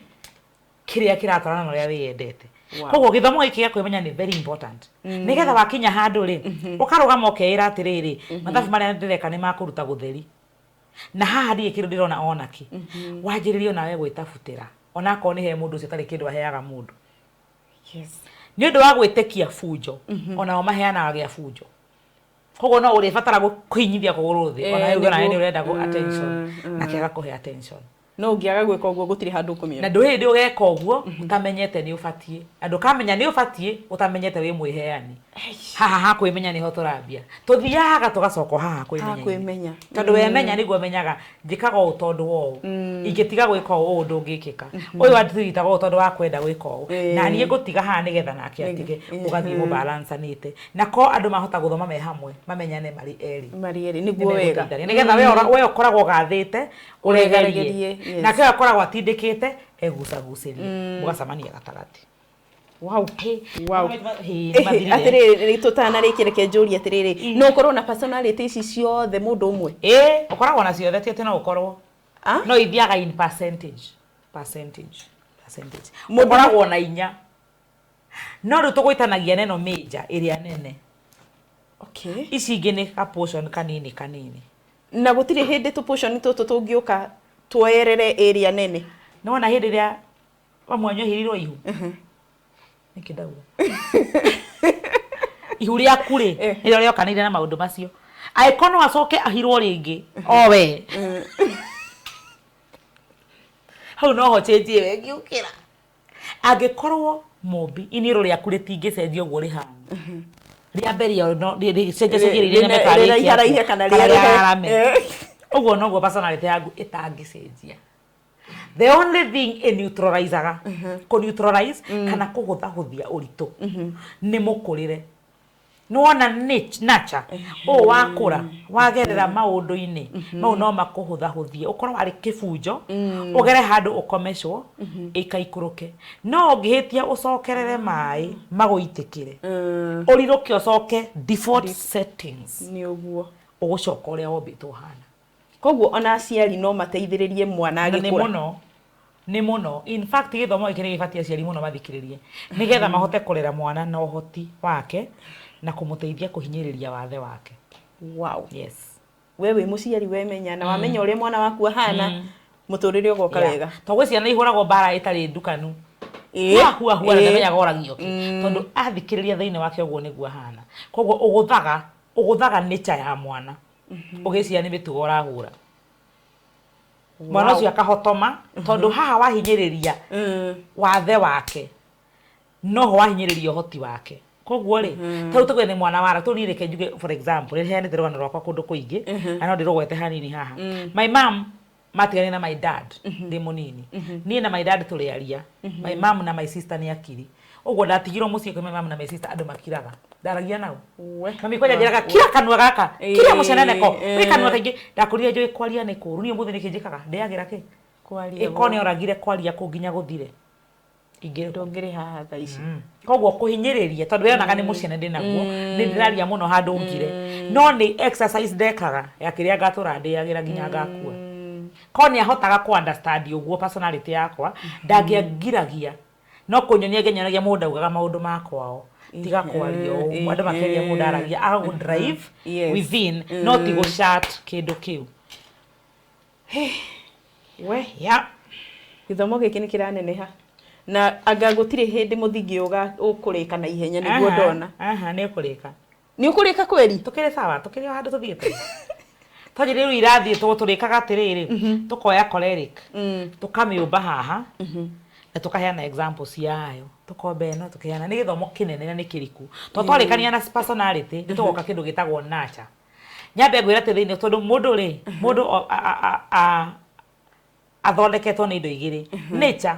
Speaker 2: kĩrĩa kĩratwarana na ũrĩa wĩyendete.
Speaker 1: Wow.
Speaker 2: Koguo gĩthomo gĩkĩ gĩa kwĩmenya nĩ very important, nĩgetha wakinya handũ rĩ, ũkarũgama ũkeĩra atĩrĩrĩ, mathabu marĩa ndĩreka nĩ makũruta gũtheri na haha ndirĩ kĩndũ ndĩrona onakĩ. Wanjĩrĩrie onawe gwĩtabutĩra, onakorwo nĩ he mũndũ ũcio ũtarĩ kĩndũ aheaga mũndũ.
Speaker 1: Yes.
Speaker 2: Nĩ ũndũ wa gwĩtĩkia bunjo, onao maheanaga gĩa bunjo. Koguo no ũrĩbatara kũhinyithia kũgũrũ thĩ, ona uge nawe nĩ ũrenda attention, nake agakũhe attention.
Speaker 1: No ũngĩaga gwĩka ũguo gũtirĩ handũ ũkũmĩona.
Speaker 2: Na ndũrĩ hĩndĩ ũgeka ũguo ũtamenyete nĩ ũbatiĩ, na ndũkamenya nĩ ũbatiĩ ũtamenyete wĩ mwĩheani. Haha ha kwĩmenya nĩho tũrambia. Tũthiaga tũgacoka o haha
Speaker 1: Ha
Speaker 2: kwĩmenya-inĩ.
Speaker 1: kwĩmenya.
Speaker 2: Tondũ wemenya nĩguo ũmenyaga njĩkaga ũũ tondũ wa ũũ. Ingĩtiga gwĩka ũũ ũũ ndũngĩkĩka. Ũyũ atwitaga ũũ tondũ wa kwenda gwĩka ũũ. Na niĩ ngũtiga haha nĩgetha nake atige. Ũgathiĩ mũbalancanĩte. Na ko andũ mahota gũthoma me hamwe mamenyane marĩ erĩ.
Speaker 1: Marĩ erĩ nĩguo wega.
Speaker 2: Nĩmegũteithania. Nĩgetha we ũkoragwo ũgathĩte ũregerie.
Speaker 1: Ũregerie, yes.
Speaker 2: Nake ũyũ akoragwo atindĩkĩte egucagucĩrie. Mũgacemania gatagatĩ.
Speaker 1: Wow. Wow.
Speaker 2: Hĩ, nĩmathirire.
Speaker 1: Atĩrĩrĩ, tũtanarĩkia reke njũrie atĩrĩrĩ, no ũkorwo na personality ici ciothe mũndũ ũmwe?
Speaker 2: Ĩĩ, ũkoragwo na ciothe, ti atĩ no ũkorwo.
Speaker 1: Ah?
Speaker 2: No ithiaga in percentage. Percentage. Percentage.
Speaker 1: Mũndũ-
Speaker 2: Ũkoragwo na inya. No rĩu tũgwĩtanagia na ĩno major ĩrĩa nene.
Speaker 1: Okay.
Speaker 2: Ici ingĩ nĩ ka portion kanini kanini.
Speaker 1: Na gũtirĩ hĩndĩ tũ portion tũtũ tũngĩũka tuoerere ĩrĩa nene.
Speaker 2: Nĩwona hĩndĩ ĩrĩa mami wanyu ahirirwo ihu? Nĩkĩ ndauga? Ihu rĩaku rĩ, nĩrĩo rĩokanĩire na maũndũ macio. Angĩkorwo no acoke ahirwo rĩngĩ, o we. Hau noho change ĩyo ĩngĩũkĩra. Angĩkorwo mũmbi iniũrũ rĩaku rĩtingĩcenjia ũguo rĩhana. Rĩa mbere ĩyo no rĩcenjacenjie rĩrĩa
Speaker 1: Rĩraiharaihe kana rĩarũhe.
Speaker 2: rĩarame. Ũguo noguo personality yaku ĩtangĩcenjia. The only thing ĩ neutralizaga, kũ neutralize kana kũhũthahũthia ũritũ nĩ mũkũrĩre. Nĩwona nature ũũ wakũra wagerera maũndũ-inĩ mau no makũhũthahũthie, ũkorwo warĩ kĩbunjo ũgere handũ ũkomecwo ĩikaikũrũke. No ũngĩhĩtia ũcokerere maĩ magũitĩkĩre, ũrirũke ũcoke default settings,
Speaker 1: Nĩ ũguo.
Speaker 2: ũgũcoka ũrĩa wombĩtwo ũhana.
Speaker 1: Koguo ona aciari no mateithĩrĩrie mwana
Speaker 2: Na nĩ
Speaker 1: agĩkũra.
Speaker 2: mũno, nĩ mũno. In fact gĩthomo gĩkĩ nĩ gĩbatiĩ aciari mũno mathikĩrĩrie nĩgetha mahote kũrera mwana na ũhoti wake na kũmũteithia kũhinyĩrĩria wathe wake.
Speaker 1: Wow.
Speaker 2: Yes.
Speaker 1: We wĩ mũciari wemenya na wamenya ũrĩa mwana waku ahana, mũtũrĩre ũgoka wega.
Speaker 2: Tondũ gwĩ ciana ihũragwo mbara ĩtarĩ ndukanu.
Speaker 1: Ĩĩ.
Speaker 2: Hua hua hua na
Speaker 1: Ĩĩ.
Speaker 2: ndamenyaga oragio kĩ. Tondũ athikĩrĩria thĩinĩ wake ũguo nĩguo ahana. Koguo ũgũthaga, ũgũthaga nature ya mwana. Ũgĩciria nĩ mĩtugo ũrahũra. Mwana ũcio akahotoma tondũ haha wahinyĩrĩria wathe wake noho wahinyĩrĩria ũhoti wake. Koguo rĩ, ta rĩu tuge nĩ mwana wa rĩu niĩ reke njuge for example, nĩ heanĩte rũgano rwakwa kũndũ kũingĩ na no ndĩrũgwete hanini haha. My mom matiganire na my dad ndĩ mũnini. Niĩ na my dad tũrĩ aria. My mom na my sister nĩ akiri. Ũguo ndatigirwo mũciĩ kwĩ my mom na my sister andũ makiraga. Ndaragia nao. Mami kwanja njĩraga kira kanua gaka, kira mũceneneko, wĩ kanua kaingĩ. Ndakũrire njũĩ kwaria nĩ kũũru. Niĩ ũmũthĩ nĩkĩ njĩkaga? Ndĩagĩra kĩ?
Speaker 1: Kwaria.
Speaker 2: Ĩkorwo nĩ oragire kwaria kũu nginya gũthire. Ingĩrĩ
Speaker 1: Ndũngĩrĩ haha thaa ici.
Speaker 2: Koguo kũhinyĩrĩria tondũ weonaga nĩ mũciene ndĩ naguo, nĩ ndĩraria mũno handũ ngire. No nĩ exercise ndekaga ya kĩrĩa ngatũra ndĩagĩra nginya ngakua. Korwo nĩ ahotaga kũ understand ũguo personality yakwa, ndangĩangiragia. No kũnyonia angĩanyonagia mũndũ ndaugaga maũndũ ma kwao. Tiga kwaria ũũ, andũ makĩaria mũndũ ndaragia, agagũ drive within, no ti gũ shut kĩndũ kĩu.
Speaker 1: We.
Speaker 2: Yeah.
Speaker 1: Gĩthomo gĩkĩ nĩ kĩraneneha. Na anga gũtirĩ hĩndĩ mũthingi ũkũrĩka na ihenya nĩguo ndona.
Speaker 2: Aha, nĩ ũkũrĩka.
Speaker 1: Nĩ ũkũrĩka kweri?
Speaker 2: Tũkĩrĩ sawa, tũkĩrĩ o handũ tũthiĩte. Twanjĩ rĩu irathiĩ tũrĩkaga atĩrĩrĩ, tũkoya choleric, tũkamĩũmba haha, na tũkaheana example ciayo. Tũkomba ĩno tũkĩheana, nĩ gĩthomo kĩnene na nĩ kĩriku. Tondũ twarĩkania na personality, nĩ tũgoka kĩndũ gĩtagwo nurture. Nyambe ngwĩre atĩ thĩinĩ, tondũ mũndũ rĩ, mũndũ athondeketwo nĩ indo igĩrĩ. Nature,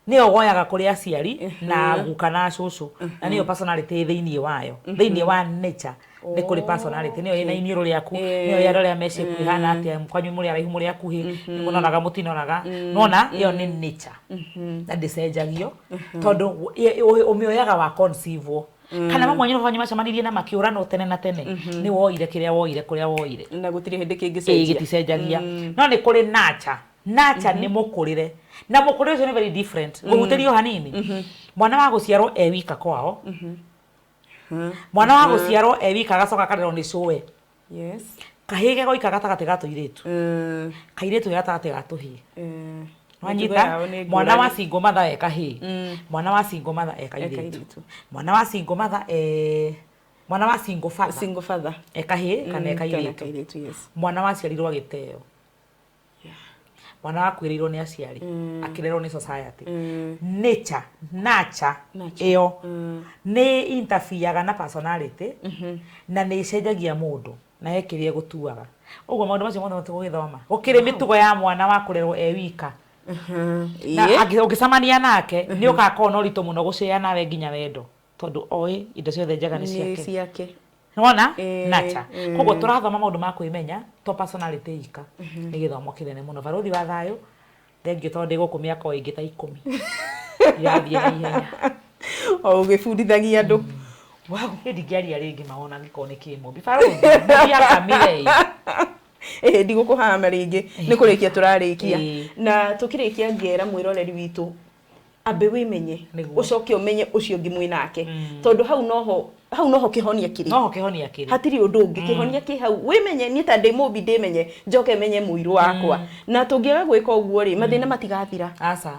Speaker 2: nĩyo woyaga kũrĩ aciari na guka na cũcũ, na nĩyo personality thĩinĩ wayo. Thĩinĩ wa nature nĩ kũrĩ personality, nĩyo ĩna iniũrũ rĩaku, nĩyo ya andũ arĩa me shape ĩhana atĩa, kwanyu mũrĩ araihu mũrĩ akuhĩ, nĩ mũnoraga mũtinoraga. Nĩwona ĩyo nĩ nature na ndĩcenjagio tondũ ũmĩoyaga wa conceive wo. Kana mamwe wanyu wanyu macemanirie na makĩũranwo tene na tene, nĩ woire kĩrĩa woire kũrĩa woire.
Speaker 1: Na gũtirĩ hĩndĩ kĩngĩcenjia.
Speaker 2: Gĩticenjagia. No nĩ kũrĩ nurture. Nurture nĩ mũkũrĩre. Na mũkũrĩre ũcio nĩ very different. Ngũhutĩrie o hanini. Mwana wa gũciarwo e wika kwao. Mwana wa gũciarwo e wika agacoka akarerwo nĩ cũwe.
Speaker 1: Yes.
Speaker 2: Kahĩĩ ke goika gatagatĩ ga tũirĩtu. Kairĩtu ke gatagatĩ ga tũhĩĩ. Wanyita, mwana wa single mother e kahĩĩ. Mwana wa single mother e kairĩtu. Mwana wa single mother e mwana wa single father.
Speaker 1: Single father.
Speaker 2: E kahĩĩ kana e kairĩtu.
Speaker 1: Yes.
Speaker 2: Mwana waciarirwo agĩteo. Mwana wakuĩrĩirwo nĩ aciari, akĩrerwo nĩ society, nature nature
Speaker 1: Nature.
Speaker 2: Ĩyo nĩ interferega na personality na nĩ ĩcenjagia mũndũ na he kĩrĩa ĩgũtuaga. Ũguo maũndũ macio mothe tũgũgĩthoma gũkĩrĩ mĩtugo ya mwana wa kũrerwo e wika na ũngĩcemania nake nĩ ũgakorwo na ũritũ mũno gũcĩa nawe nginya wendo, tondũ oĩ indo ciothe njega nĩ
Speaker 1: nĩ
Speaker 2: ciake.
Speaker 1: Ciake.
Speaker 2: Nĩwona nature. Koguo tũrathoma maũndũ ma kwĩmenya, to personality ika, nĩ gĩthomo kĩnene mũno. Barũthi wa thayũ, thengiũ tondũ ndĩ gũkũ mĩaka o ĩngĩ ta 10 irathiĩ na ihenya.
Speaker 1: O ũgĩbundithagia andũ.
Speaker 2: Wow, niĩ ndingĩaria rĩngĩ mawona angĩkorwo nĩ kĩmũmbi. Barũthi mũmbi akamire ĩ.
Speaker 1: Ĩhĩ, ndigũkũhama rĩngĩ, nĩ kũrĩkia tũrarĩkia. Na tũkĩrĩkia ngera mwĩroreri witũ ambe wĩmenye, ũcoke ũmenye ũcio ũngĩ mwĩ nake, tondũ hau noho kĩhonia kĩrĩ.
Speaker 2: Noho kĩhonia kĩrĩ.
Speaker 1: Hatirĩ ũndũ ũngĩ, kĩhonia kĩ hau. Wĩmenye, niĩ ta ndĩ mũmbi ndĩmenye, njoke menye mũirũ wakwa. Na tũngĩaga gwĩka ũguo rĩ, mathĩna matigathira.
Speaker 2: Aca.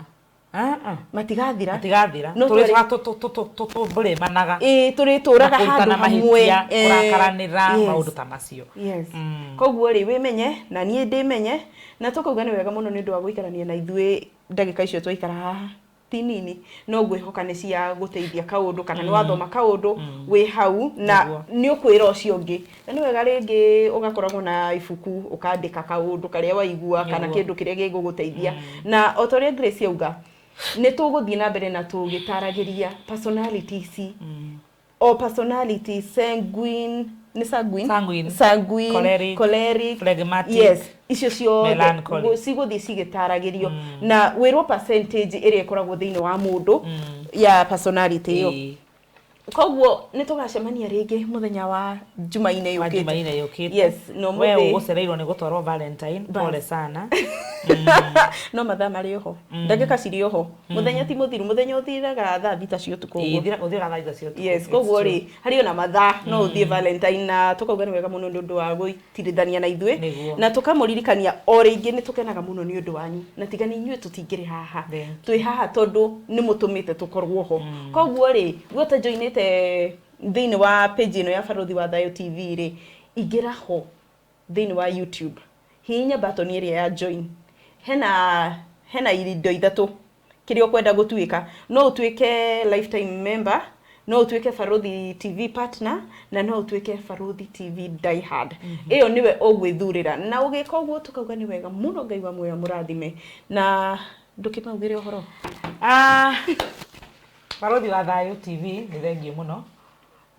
Speaker 2: Ah, ah.
Speaker 1: Matigathira.
Speaker 2: Matigathira.
Speaker 1: No
Speaker 2: Tũrĩtũmbũrĩmanaga.
Speaker 1: Ĩĩ, tũrĩtũraga handũ
Speaker 2: kũrutana
Speaker 1: hamwe.
Speaker 2: Mahĩtia, kũrakaranĩra, maũndũ ta macio.
Speaker 1: Yes. Koguo rĩ, wĩmenye na niĩ ndĩmenye, na tũkauga nĩ wega mũno nĩ ũndũ wa gũikarania na ithuĩ ndagĩka icio twaikara haha ti nini, no ngwĩhoka nĩ cia gũteithia kaũndũ kana nĩ wathoma kaũndũ wĩ hau na nĩ ũkwĩra ũcio ũngĩ. Na nĩ wega rĩngĩ ũgakoragwo na ibuku ũkandĩka kaũndũ karĩa waigua kana kĩndũ kĩrĩa gĩgũgũteithia. Na o ta ũrĩa Grace auga, nĩ tũgũthiĩ na mbere na tũgĩtaragĩria personality ici, o personality, sanguine, nĩ sanguine?
Speaker 2: Sanguine.
Speaker 1: Sanguine.
Speaker 2: Choleric,
Speaker 1: choleric,
Speaker 2: phlegmatic,
Speaker 1: yes, icio ciothe
Speaker 2: melancholy.
Speaker 1: Cigũthiĩ cigĩtaragĩrio na wĩrwo percentage ĩrĩa ĩkoragwo thĩinĩ wa mũndũ ya personality ĩyo. Koguo nĩ tũgacemania rĩngĩ mũthenya wa Jumaine
Speaker 2: Wa
Speaker 1: yũkĩte.
Speaker 2: Jumaine yũkĩte.
Speaker 1: Yes, no
Speaker 2: We
Speaker 1: mũthĩ
Speaker 2: ũgũcereirwo nĩ gũtwarwo Valentine, pole sana.
Speaker 1: No mathaa marĩ oho, ndagĩka cirĩ oho, mũthenya ti mũthiru, mũthenya ũthiraga thaa 6 cia ũtukũ ũguo.
Speaker 2: Ũthiraga thaa 6 cia ũtukũ.
Speaker 1: Yes.
Speaker 2: It's
Speaker 1: Koguo
Speaker 2: true.
Speaker 1: rĩ, harĩ ona mathaa no ũthiĩ Valentine, na tũkauga nĩ wega mũno nĩ ũndũ wa gũitirithania na ithuĩ. Na tũkamũririkania o rĩngĩ nĩ tũkenaga mũno nĩ ũndũ wanyu, na tiga nĩ inyuĩ tũtingĩrĩ haha.
Speaker 2: Thank
Speaker 1: Twĩ haha tondũ nĩ mũtũmĩte tũkorwo ho. Koguo rĩ, we ũtajoinĩte thĩinĩ wa page ĩno ya Barũthi wa Thayũ TV rĩ, ingĩra ho thĩinĩ wa YouTube, hihinya button ĩrĩa ya join. Hena indo ithatũ kĩrĩa ũkwenda gũtuĩka. No ũtuĩke lifetime member, no ũtuĩke Barũthi TV partner, na no ũtuĩke Barũthi TV diehard. Ĩyo nĩwe ũgwĩthurĩra, na ũgĩka ũguo tũkauga nĩ wega mũno. Ngai wa muoyo mũrathime na ndũkĩmaugĩre ũhoro.
Speaker 2: Ah, Barũthi wa Thayũ TV, nĩ thengiũ mũno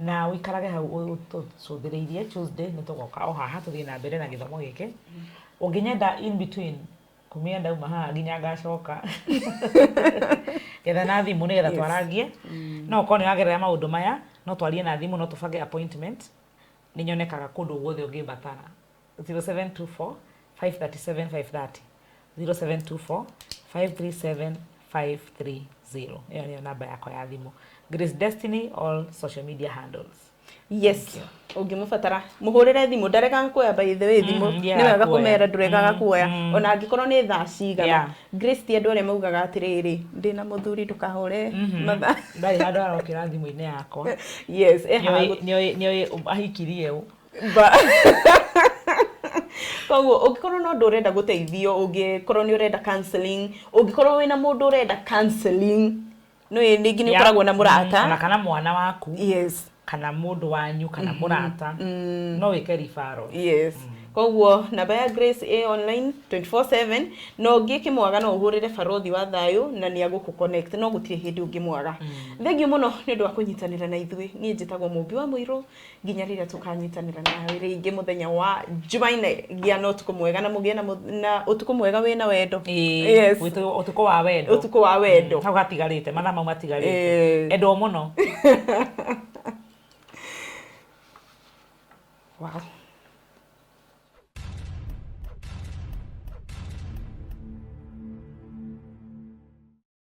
Speaker 2: na ũikarage hau ũtũcũthĩrĩirie. Tuesday nĩ tũgoka o haha tũthiĩ na mbere na gĩthomo gĩkĩ. Ũngĩnyenda in between kumia ndauma haha nginya ngacoka, getha na thimũ nĩgetha twarangie. No ũkorwo nĩ ũragerera maũndũ maya, no twarie na thimũ, no tũbange appointment. Nĩ nyonekaga kũndũ guothe ũngĩmbatara, 0724 537 530, 0724 537 530. Ĩyo nĩyo namba yakwa ya thimũ. Grace Destiny, all social media handles.
Speaker 1: Yes, ũngĩmũbatara mũhũrĩre thimũ, ndaregaga kuoya. By the way, thimũ nĩ wega
Speaker 2: kuoya.
Speaker 1: Kũmera ndũregaga kuoya ona angĩkorwo nĩ thaa cigana. Grace ti andũ arĩa maugaga atĩrĩrĩ, ndĩna mũthuri, ndũkahũre mathaa.
Speaker 2: Ndarĩ handũ arokĩra thimũ-inĩ yakwa.
Speaker 1: Yes, ehaha.
Speaker 2: Nĩoĩ ahikirie ũ.
Speaker 1: Koguo ũngĩkorwo na ũndũ ũrenda gũteithio, ũngĩkorwo nĩ ũrenda counseling, ũngĩkorwo wĩna mũndũ ũrenda counseling, nĩ rĩngĩ nĩ ũkoragwo na mũrata.
Speaker 2: Ona kana mwana waku, kana mũndũ wanyu, kana mũrata, no wĩke referral.
Speaker 1: Yes, koguo namba ya Grace ĩ online 24/7, na ũngĩkĩmwaga no ũhũrĩre Barũthi wa Thayũ na nĩ agũkũ connect, no gũtirĩ hĩndĩ ũngĩmwaga. Thengiũ mũno nĩ ũndũ wa kũnyitanĩra na ithuĩ. Niĩ njĩtagwo Mũmbi wa Mũirũ. Nginya rĩrĩa tũkanyitanĩra nawe rĩngĩ mũthenya wa Jumaine, gĩa na ũtukũ mwega na mũgĩe na ũtukũ mwega wĩna wendo. Yes.
Speaker 2: Ũtukũ wa wendo.
Speaker 1: Ũtukũ wa wendo.
Speaker 2: Hau hatigarĩte mathaa mau matigarĩte. Endwo mũno.
Speaker 1: Wow.